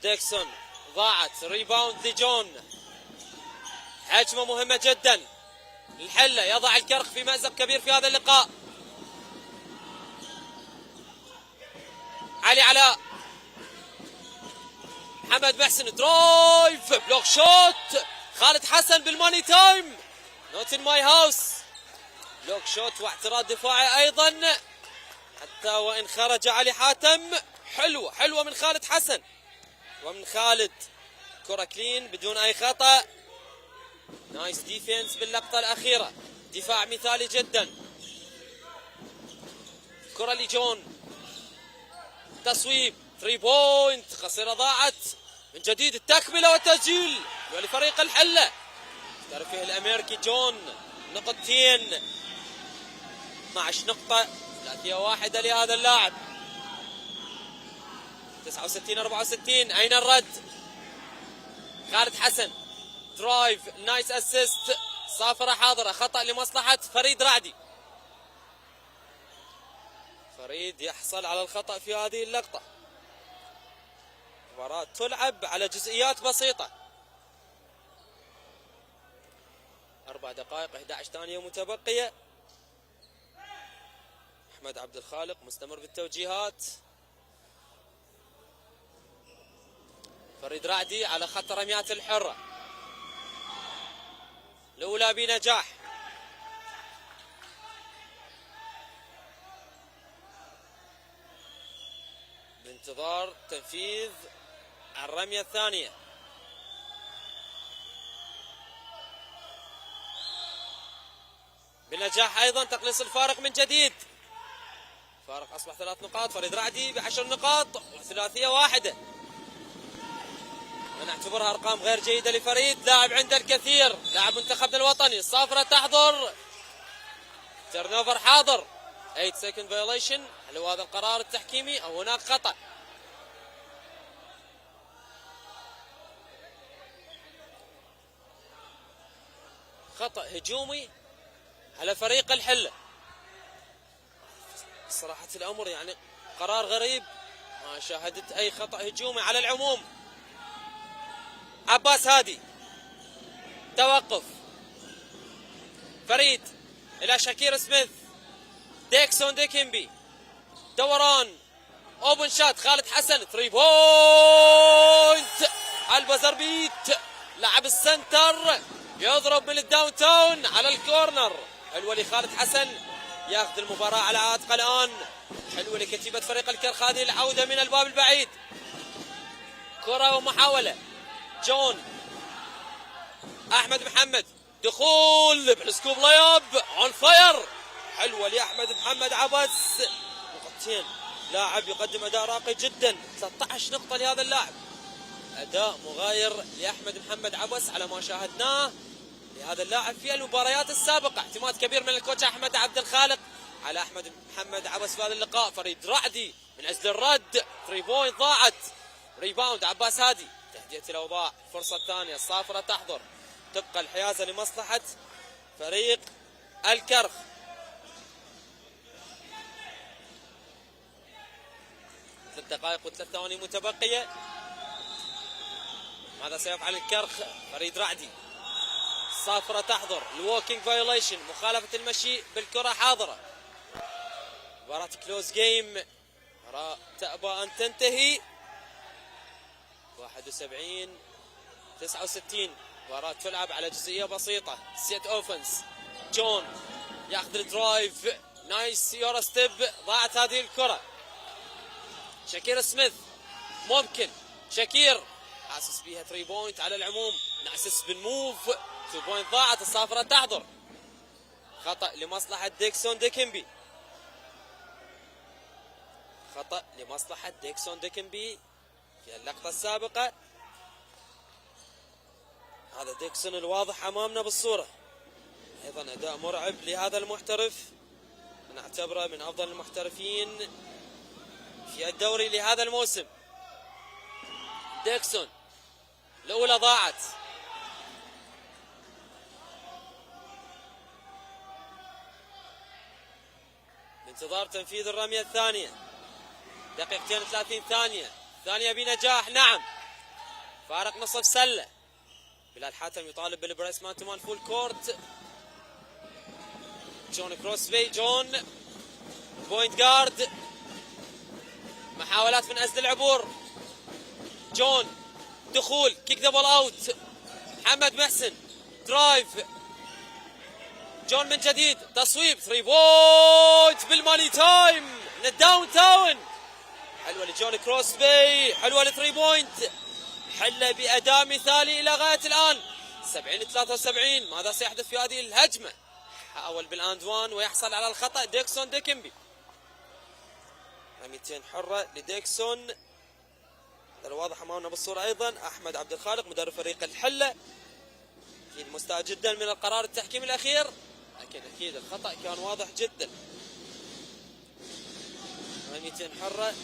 ديكسون ضاعت، ريباوند لجون. هجمة مهمة جدا الحلة، يضع الكرخ في مأزق كبير في هذا اللقاء. علي علاء، محمد محسن، درايف، بلوك شوت، خالد حسن بالماني تايم، نوت ان ماي هاوس، بلوك شوت واعتراض دفاعي ايضا، حتى وان خرج علي حاتم. حلوة حلوة من خالد حسن ومن خالد، كرة كلين بدون اي خطأ. نايس ديفنس باللقطة الأخيرة، دفاع مثالي جدا. كرة لجون، تصويب 3 بوينت، قصيرة ضاعت. من جديد التكملة والتسجيل لفريق الحلة، احترف فيه الأمريكي جون، نقطتين، 12 نقطة، ثلاثية واحدة لهذا اللاعب. 69-64. أين الرد؟ خالد حسن، درايف، نايس اسيست، صافرة حاضرة، خطأ لمصلحة فريد رعدي. فريد يحصل على الخطأ في هذه اللقطة. مباراة تلعب على جزئيات بسيطة. 4 دقائق 11 ثانية متبقية. أحمد عبد الخالق مستمر بالتوجيهات. فريد رعدي على خط رميات الحرة، الأولى بنجاح. بانتظار تنفيذ الرمية الثانية. بنجاح أيضا تقليص الفارق من جديد. فارق أصبح 3 نقاط. فريد رعدي ب10 نقاط وثلاثية واحدة. ونعتبرها أرقام غير جيدة لفريد، لاعب عنده الكثير، لاعب منتخبنا الوطني. الصافرة تحضر، تيرن اوفر حاضر. 8 سكند فايوليشن. هل هو هذا القرار التحكيمي أو هناك خطأ؟ خطأ هجومي على فريق الحلة. صراحة الأمر يعني قرار غريب، ما شاهدت أي خطأ هجومي على العموم. عباس هادي، توقف. فريد إلى شاكير سميث. ديكسون ديكيمبي، دوران، اوبن شات. خالد حسن 3 بوينت على البزر بيت. لاعب السنتر يضرب من الداون تاون على الكورنر. حلوة لخالد حسن، ياخذ المباراة على عاتقه الآن. حلوة لكتيبة فريق الكرخ هذه العودة من الباب البعيد. كرة ومحاولة. جون، أحمد محمد، دخول بالسكوب لايب اون فاير. حلوة لأحمد محمد عبس. نقطتين، لاعب يقدم أداء راقي جدا. 13 نقطة لهذا اللاعب. أداء مغاير لأحمد محمد عبس على ما شاهدناه لهذا اللاعب في المباريات السابقة. اعتماد كبير من الكوتش أحمد عبد الخالق على أحمد محمد عبس في هذا اللقاء. فريد رعدي من أجل الرد. 3 بوينت ضاعت. ريباوند عباس هادي. تهدئة الأوضاع. الفرصة الثانية. الصافرة تحضر. تبقى الحيازة لمصلحة فريق الكرخ. ثلاث دقائق و3 ثواني متبقية. ماذا سيفعل الكرخ؟ فريد رعدي. الصافرة تحضر. الووكينج فايوليشن، مخالفة المشي بالكرة حاضرة. مباراة كلوز جيم، مباراة تأبى أن تنتهي. 71-69. مباراة تلعب على جزئية بسيطة. سيت اوفنس. جون ياخذ الدرايف. نايس يورا ستيب. ضاعت هذه الكرة. شاكير سميث ممكن. شاكير حاسس بيها 3 بوينت على العموم. ناسس بالموف. 2 بوينت ضاعت. الصافرة تحضر. خطأ لمصلحة ديكسون ديكيمبي. خطأ لمصلحة ديكسون ديكيمبي في اللقطة السابقة. هذا ديكسون الواضح أمامنا بالصورة. أيضا أداء مرعب لهذا المحترف، نعتبره من أفضل المحترفين في الدوري لهذا الموسم. ديكسون الأولى ضاعت. بانتظار تنفيذ الرمية الثانية. 2:30 ثانية. ثانية بنجاح. نعم، فارق نصف سلة. بلال حاتم يطالب بالبريس مان تمان فول كورت. جون كروسبي. جون بوينت جارد. محاولات من أجل العبور. جون دخول. كيك ذا بول اوت. محمد محسن درايف. جون من جديد. تصويب 3 بوينت بالماني تايم من الداون تاون. حلوة لجون كروسبي. حلوة ل3 بوينت. حلة بأداء مثالي إلى غاية الآن. 70-73. ماذا سيحدث في هذه الهجمة؟ حاول بالاند وان ويحصل على الخطأ ديكسون ديكيمبي. رميتين حرة لديكسون. الواضح أمامنا بالصورة أيضا أحمد عبد الخالق مدرب فريق الحلة أكيد مستاء جدا من القرار التحكيمي الأخير، لكن أكيد الخطأ كان واضح جدا. رميتين حرة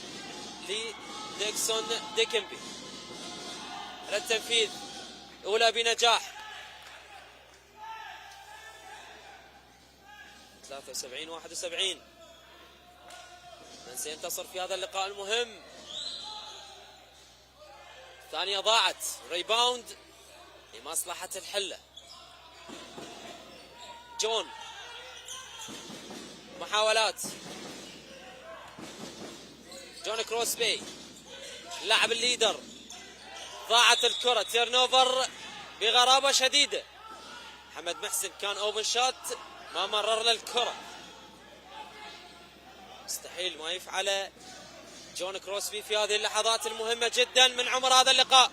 لديكسون ديكيمبي على التنفيذ. أولى بنجاح. 73-71. من سينتصر في هذا اللقاء المهم؟ ثانية ضاعت. ريباوند لمصلحة الحلة. جون محاولات. جون كروسبي اللاعب الليدر. ضاعت الكرة، تيرن اوفر بغرابة شديدة. محمد محسن كان اوبن شوت، ما مرر له الكرة. مستحيل ما يفعله جون كروسبي في هذه اللحظات المهمة جدا من عمر هذا اللقاء.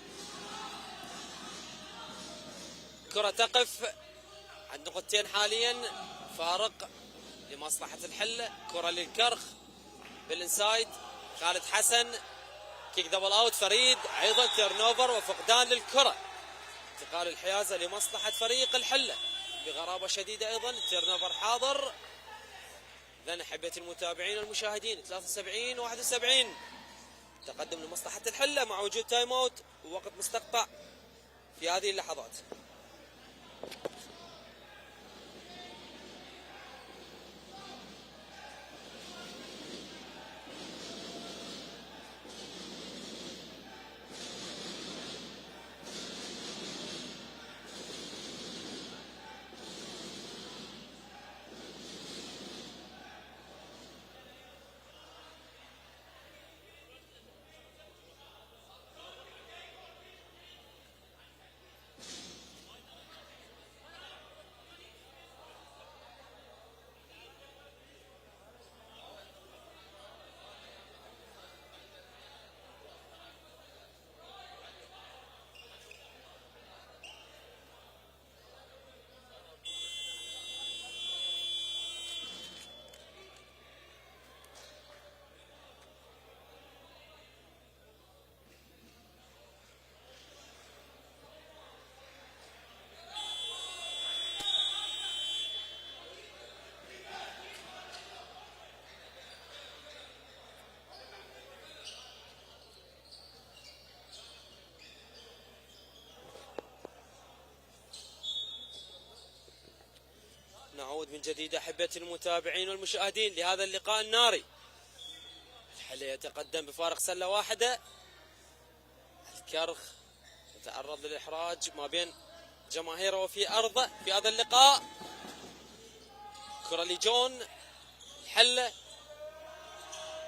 كرة تقف عند نقطتين حاليا، فارق لمصلحة الحلة. كرة للكرخ بالانسايد، خالد حسن كيك دبل اوت. فريد ايضا تيرن اوفر وفقدان للكرة. انتقال الحيازة لمصلحة فريق الحلة بغرابة شديدة. ايضا التيرن اوفر حاضر. اذا احبة المتابعين والمشاهدين 73 71 تقدم لمصلحة الحلة مع وجود تايم اوت ووقت مستقطع في هذه اللحظات. نعود من جديد احبتي المتابعين والمشاهدين لهذا اللقاء الناري. الحلة يتقدم بفارق سله واحده. الكرخ يتعرض للاحراج ما بين جماهيره وفي ارضه في هذا اللقاء. كرة لجون الحلة.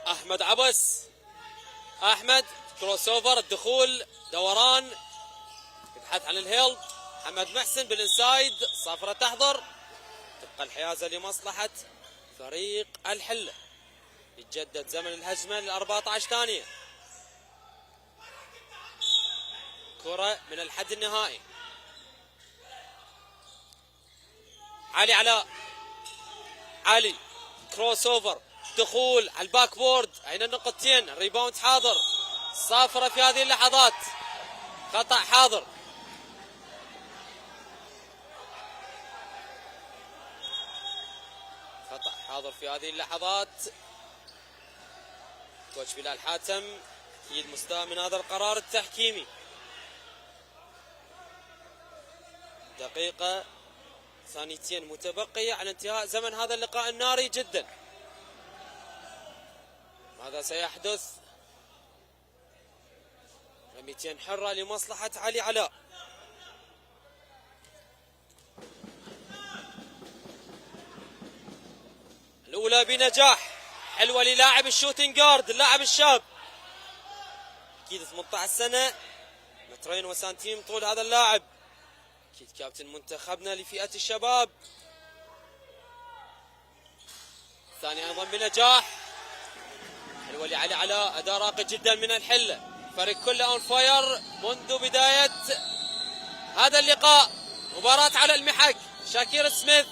احمد عبس، احمد كروس اوفر، الدخول دوران يبحث عن الهيلب. محمد محسن بالانسايد، صافرة تحضر. تبقى الحيازة لمصلحة فريق الحلة. يتجدد زمن الهجمة ل 14 ثانية. كرة من الحد النهائي. علي علاء، علي كروس اوفر، دخول على الباك بورد. اين النقطتين؟ الريباوند حاضر. صافرة في هذه اللحظات، خطأ حاضر. خطأ حاضر في هذه اللحظات. كوتش بلال حاتم اكيد مستاء من هذا القرار التحكيمي. دقيقة ثانيتين متبقية على انتهاء زمن هذا اللقاء الناري جدا. ماذا سيحدث؟ رميتين حرة لمصلحة علي علاء. الأولى بنجاح، حلوة للاعب الشوتنج جارد، اللاعب الشاب أكيد 18 سنة، مترين وسنتيم طول هذا اللاعب، أكيد كابتن منتخبنا لفئة الشباب. ثاني أيضا بنجاح، حلوة لعلي علاء، أداء راقي جدا من الحلة، فريق كله أون فاير منذ بداية هذا اللقاء. مباراة على المحك، شاكير سميث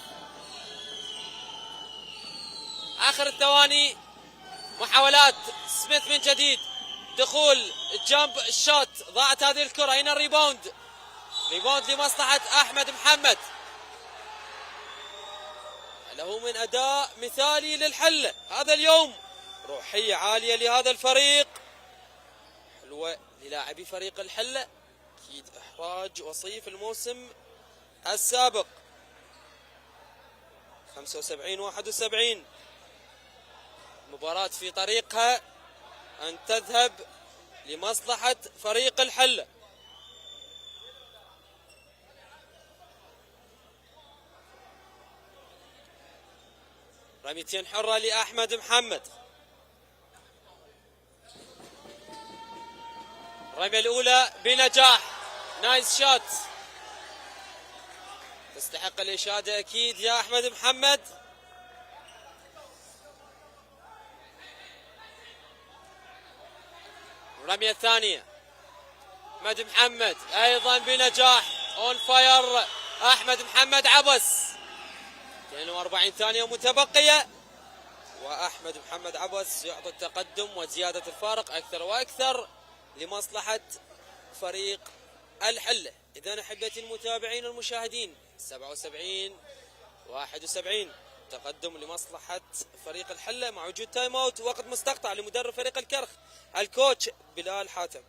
آخر الثواني، محاولات سميث من جديد، دخول الجامب الشوت، ضاعت هذه الكرة. هنا الريباوند، ريباوند لمصلحة أحمد محمد. له من أداء مثالي للحلة هذا اليوم، روحية عالية لهذا الفريق، حلوة للاعبي فريق الحلة، أكيد إحراج وصيف الموسم السابق 75-71. مباراة في طريقها أن تذهب لمصلحة فريق الحلة. رميتين حرة لأحمد محمد، الرمية الأولى بنجاح. نايس شوت. تستحق الإشادة أكيد يا أحمد محمد. الرمية الثانية أحمد محمد أيضا بنجاح. اون فاير أحمد محمد عبس. 42 ثانية متبقية، وأحمد محمد عبس يعطي التقدم وزيادة الفارق أكثر وأكثر لمصلحة فريق الحلة. إذا أحبتي المتابعين والمشاهدين 77-71 تقدم لمصلحة فريق الحلة مع وجود تايم اوت وقت مستقطع لمدرب فريق الكرخ الكوتش بلال حاتم.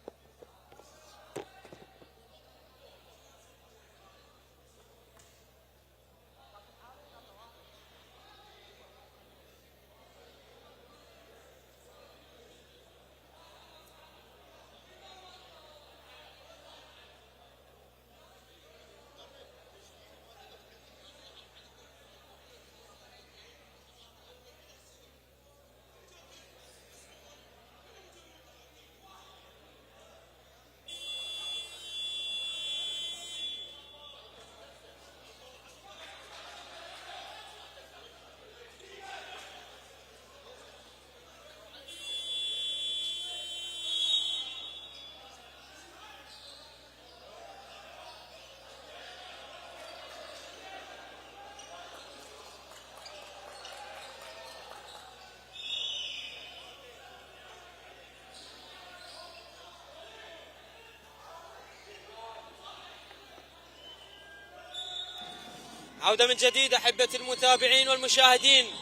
عودة من جديد أحبتي المتابعين والمشاهدين.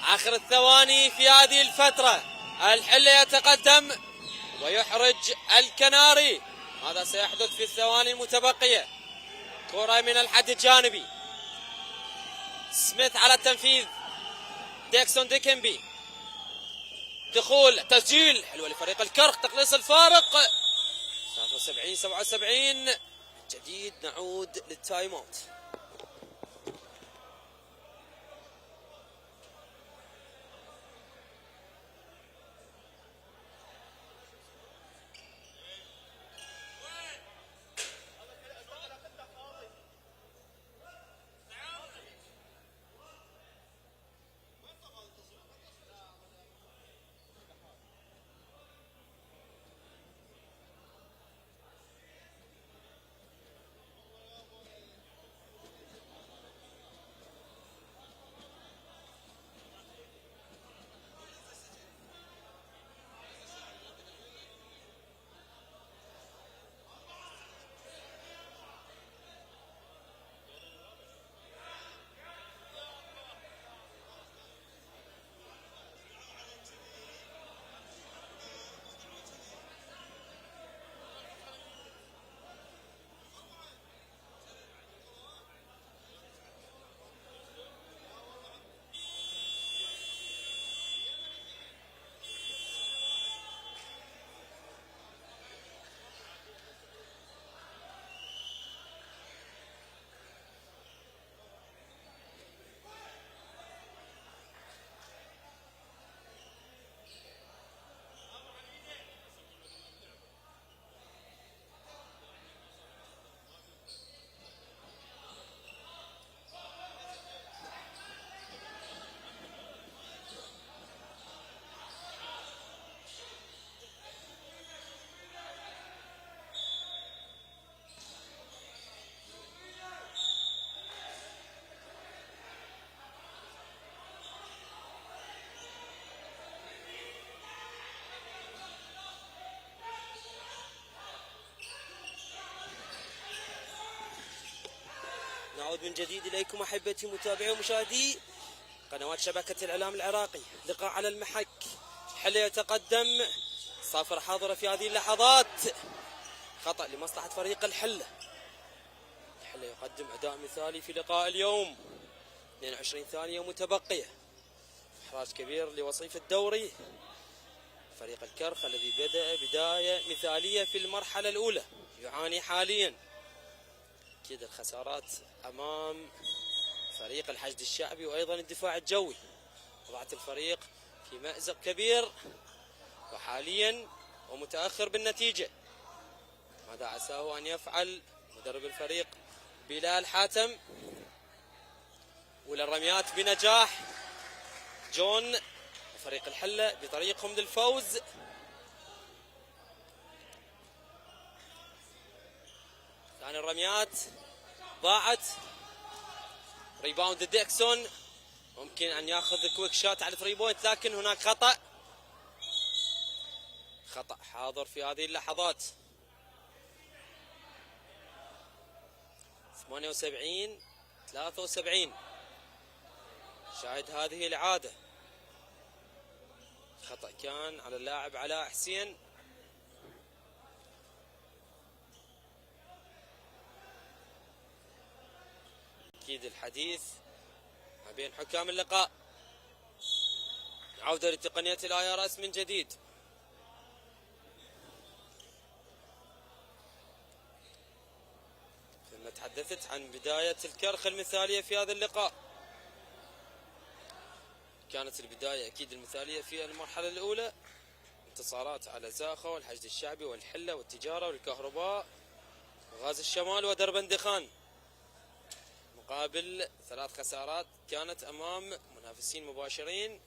آخر الثواني في هذه الفترة، الحلة يتقدم ويحرج الكناري. هذا سيحدث في الثواني المتبقية. كرة من الحد الجانبي، سميث على التنفيذ، ديكسون ديكنبي، دخول تسجيل حلوة لفريق الكرخ، تقليص الفارق 73-77. جديد نعود للتايم اوت. نعود من جديد إليكم أحبتي متابعي ومشاهدي قنوات شبكة الإعلام العراقي. لقاء على المحك، الحلة يتقدم، صافرة حاضرة في هذه اللحظات، خطأ لمصلحة فريق الحلة. الحلة يقدم أداء مثالي في لقاء اليوم. 22 ثانية متبقية، إحراج كبير لوصيف الدوري فريق الكرخ الذي بدأ بداية مثالية في المرحلة الأولى، يعاني حاليا أكيد الخسارات أمام فريق الحشد الشعبي وأيضا الدفاع الجوي. وضعت الفريق في مأزق كبير، وحاليا ومتأخر بالنتيجة. ماذا عساه أن يفعل مدرب الفريق بلال حاتم؟ وللرميات بنجاح جون وفريق الحلة بطريقهم للفوز. ثاني الرميات ضاعت. ريباوند ديكسون ممكن أن يأخذ كويك شوت على 3 بوينت، لكن هناك خطأ حاضر في هذه اللحظات. 78-73. شاهد هذه العادة. خطأ كان على اللاعب علاء حسين. أكيد الحديث ما بين حكام اللقاء. عودة لتقنية الIRS من جديد. ثم تحدثت عن بداية الكرخ المثالية في هذا اللقاء. كانت البداية أكيد المثالية في المرحلة الأولى، انتصارات على زاخة والحشد الشعبي والحلة والتجارة والكهرباء وغاز الشمال ودربندخان، مقابل 3 خسارات كانت أمام منافسين مباشرين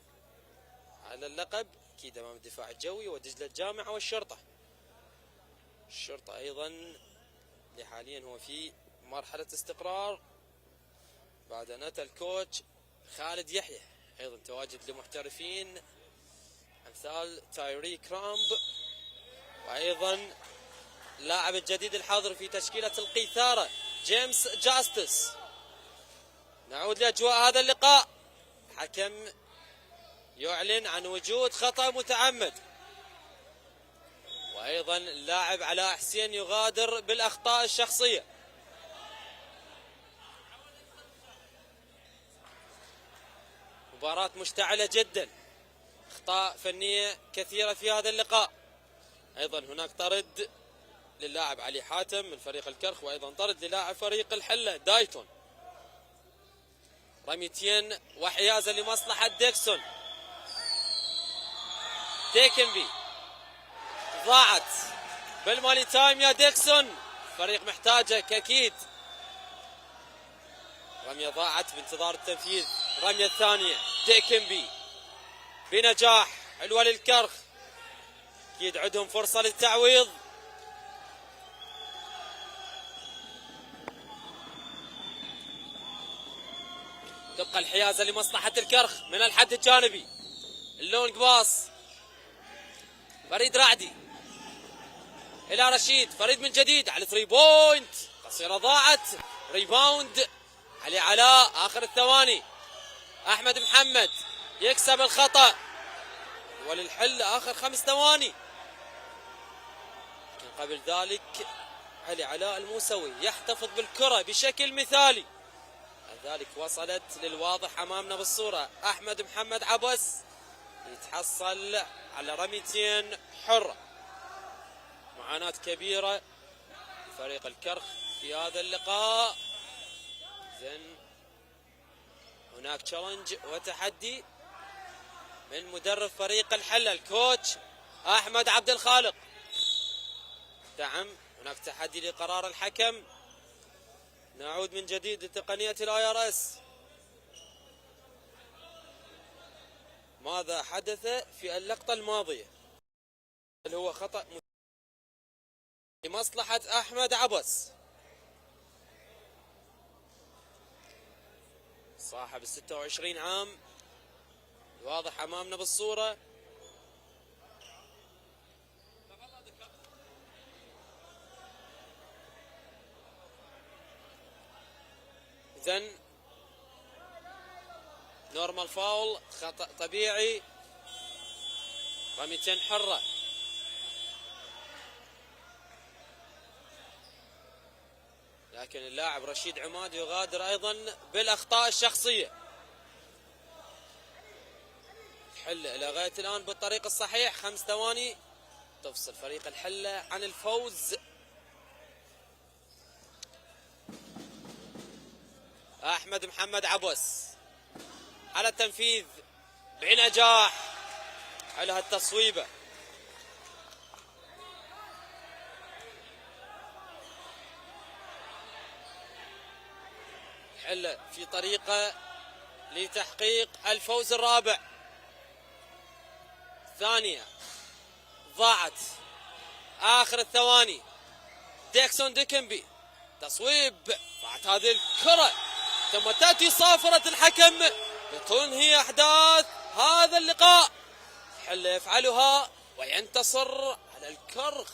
على اللقب، أكيد أمام الدفاع الجوي ودجلة الجامعة والشرطة. الشرطة أيضا اللي حاليا هو في مرحلة استقرار بعد نتى الكوتش خالد يحيى، أيضا تواجد لمحترفين أمثال تايري كرامب، وأيضا لاعب الجديد الحاضر في تشكيلة القيثارة جيمس جاستس. نعود لأجواء هذا اللقاء. حكم يعلن عن وجود خطأ متعمد، وأيضا اللاعب علاء حسين يغادر بالأخطاء الشخصية. مباراة مشتعلة جدا، أخطاء فنية كثيرة في هذا اللقاء. أيضا هناك طرد للاعب علي حاتم من فريق الكرخ، وأيضا طرد للاعب فريق الحلة دايتون. رميتين وحيازة لمصلحة ديكسون. ديكنبي ضاعت بالمالي تايم يا ديكسون، فريق محتاجك أكيد. رمية ضاعت بانتظار التنفيذ. الرمية الثانية ديكنبي بنجاح، حلوة للكرخ، أكيد عندهم فرصة للتعويض. تبقى الحيازة لمصلحة الكرخ من الحد الجانبي. اللونج باص فريد رعدي إلى رشيد. فريد من جديد على 3 بوينت قصيرة ضاعت. ريباوند علي علاء آخر الثواني. أحمد محمد يكسب الخطأ، وللحل آخر 5 ثواني. لكن قبل ذلك علي علاء الموسوي يحتفظ بالكرة بشكل مثالي، لذلك وصلت للواضح أمامنا بالصورة. أحمد محمد عبس يتحصل على رميتين حرة. معاناة كبيرة فريق الكرخ في هذا اللقاء. إذن هناك تشالنج وتحدي من مدرب فريق الحلة الكوتش أحمد عبد الخالق. دعم، هناك تحدي لقرار الحكم. نعود من جديد لتقنية الIRS. ماذا حدث في اللقطة الماضية؟ هل هو خطأ لمصلحة أحمد عبس صاحب 26 عام، واضح أمامنا بالصورة. إذن نورمال فاول، خطأ طبيعي، رميتين حرة. لكن اللاعب رشيد عماد يغادر أيضا بالأخطاء الشخصية. الحلة إلى غاية الآن بالطريق الصحيح. 5 ثواني تفصل فريق الحلة عن الفوز. أحمد محمد عبس على التنفيذ بنجاح على التصويبة. الحلة في طريقة لتحقيق الفوز الرابع. ثانية ضاعت آخر الثواني. ديكسون ديكنبي تصويب، ضاعت هذه الكرة ثم تأتي صافرة الحكم لتنهي أحداث هذا اللقاء. الحلة يفعلها وينتصر على الكرخ.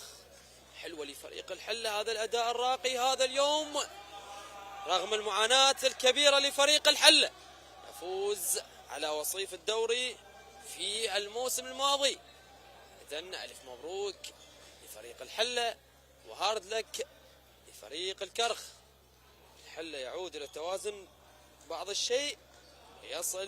حلوة لفريق الحلة هذا الأداء الراقي هذا اليوم رغم المعاناة الكبيرة لفريق الحلة. يفوز على وصيف الدوري في الموسم الماضي. إذن ألف مبروك لفريق الحلة وهارد لك لفريق الكرخ. الحلة يعود إلى التوازن بعض الشيء، يصل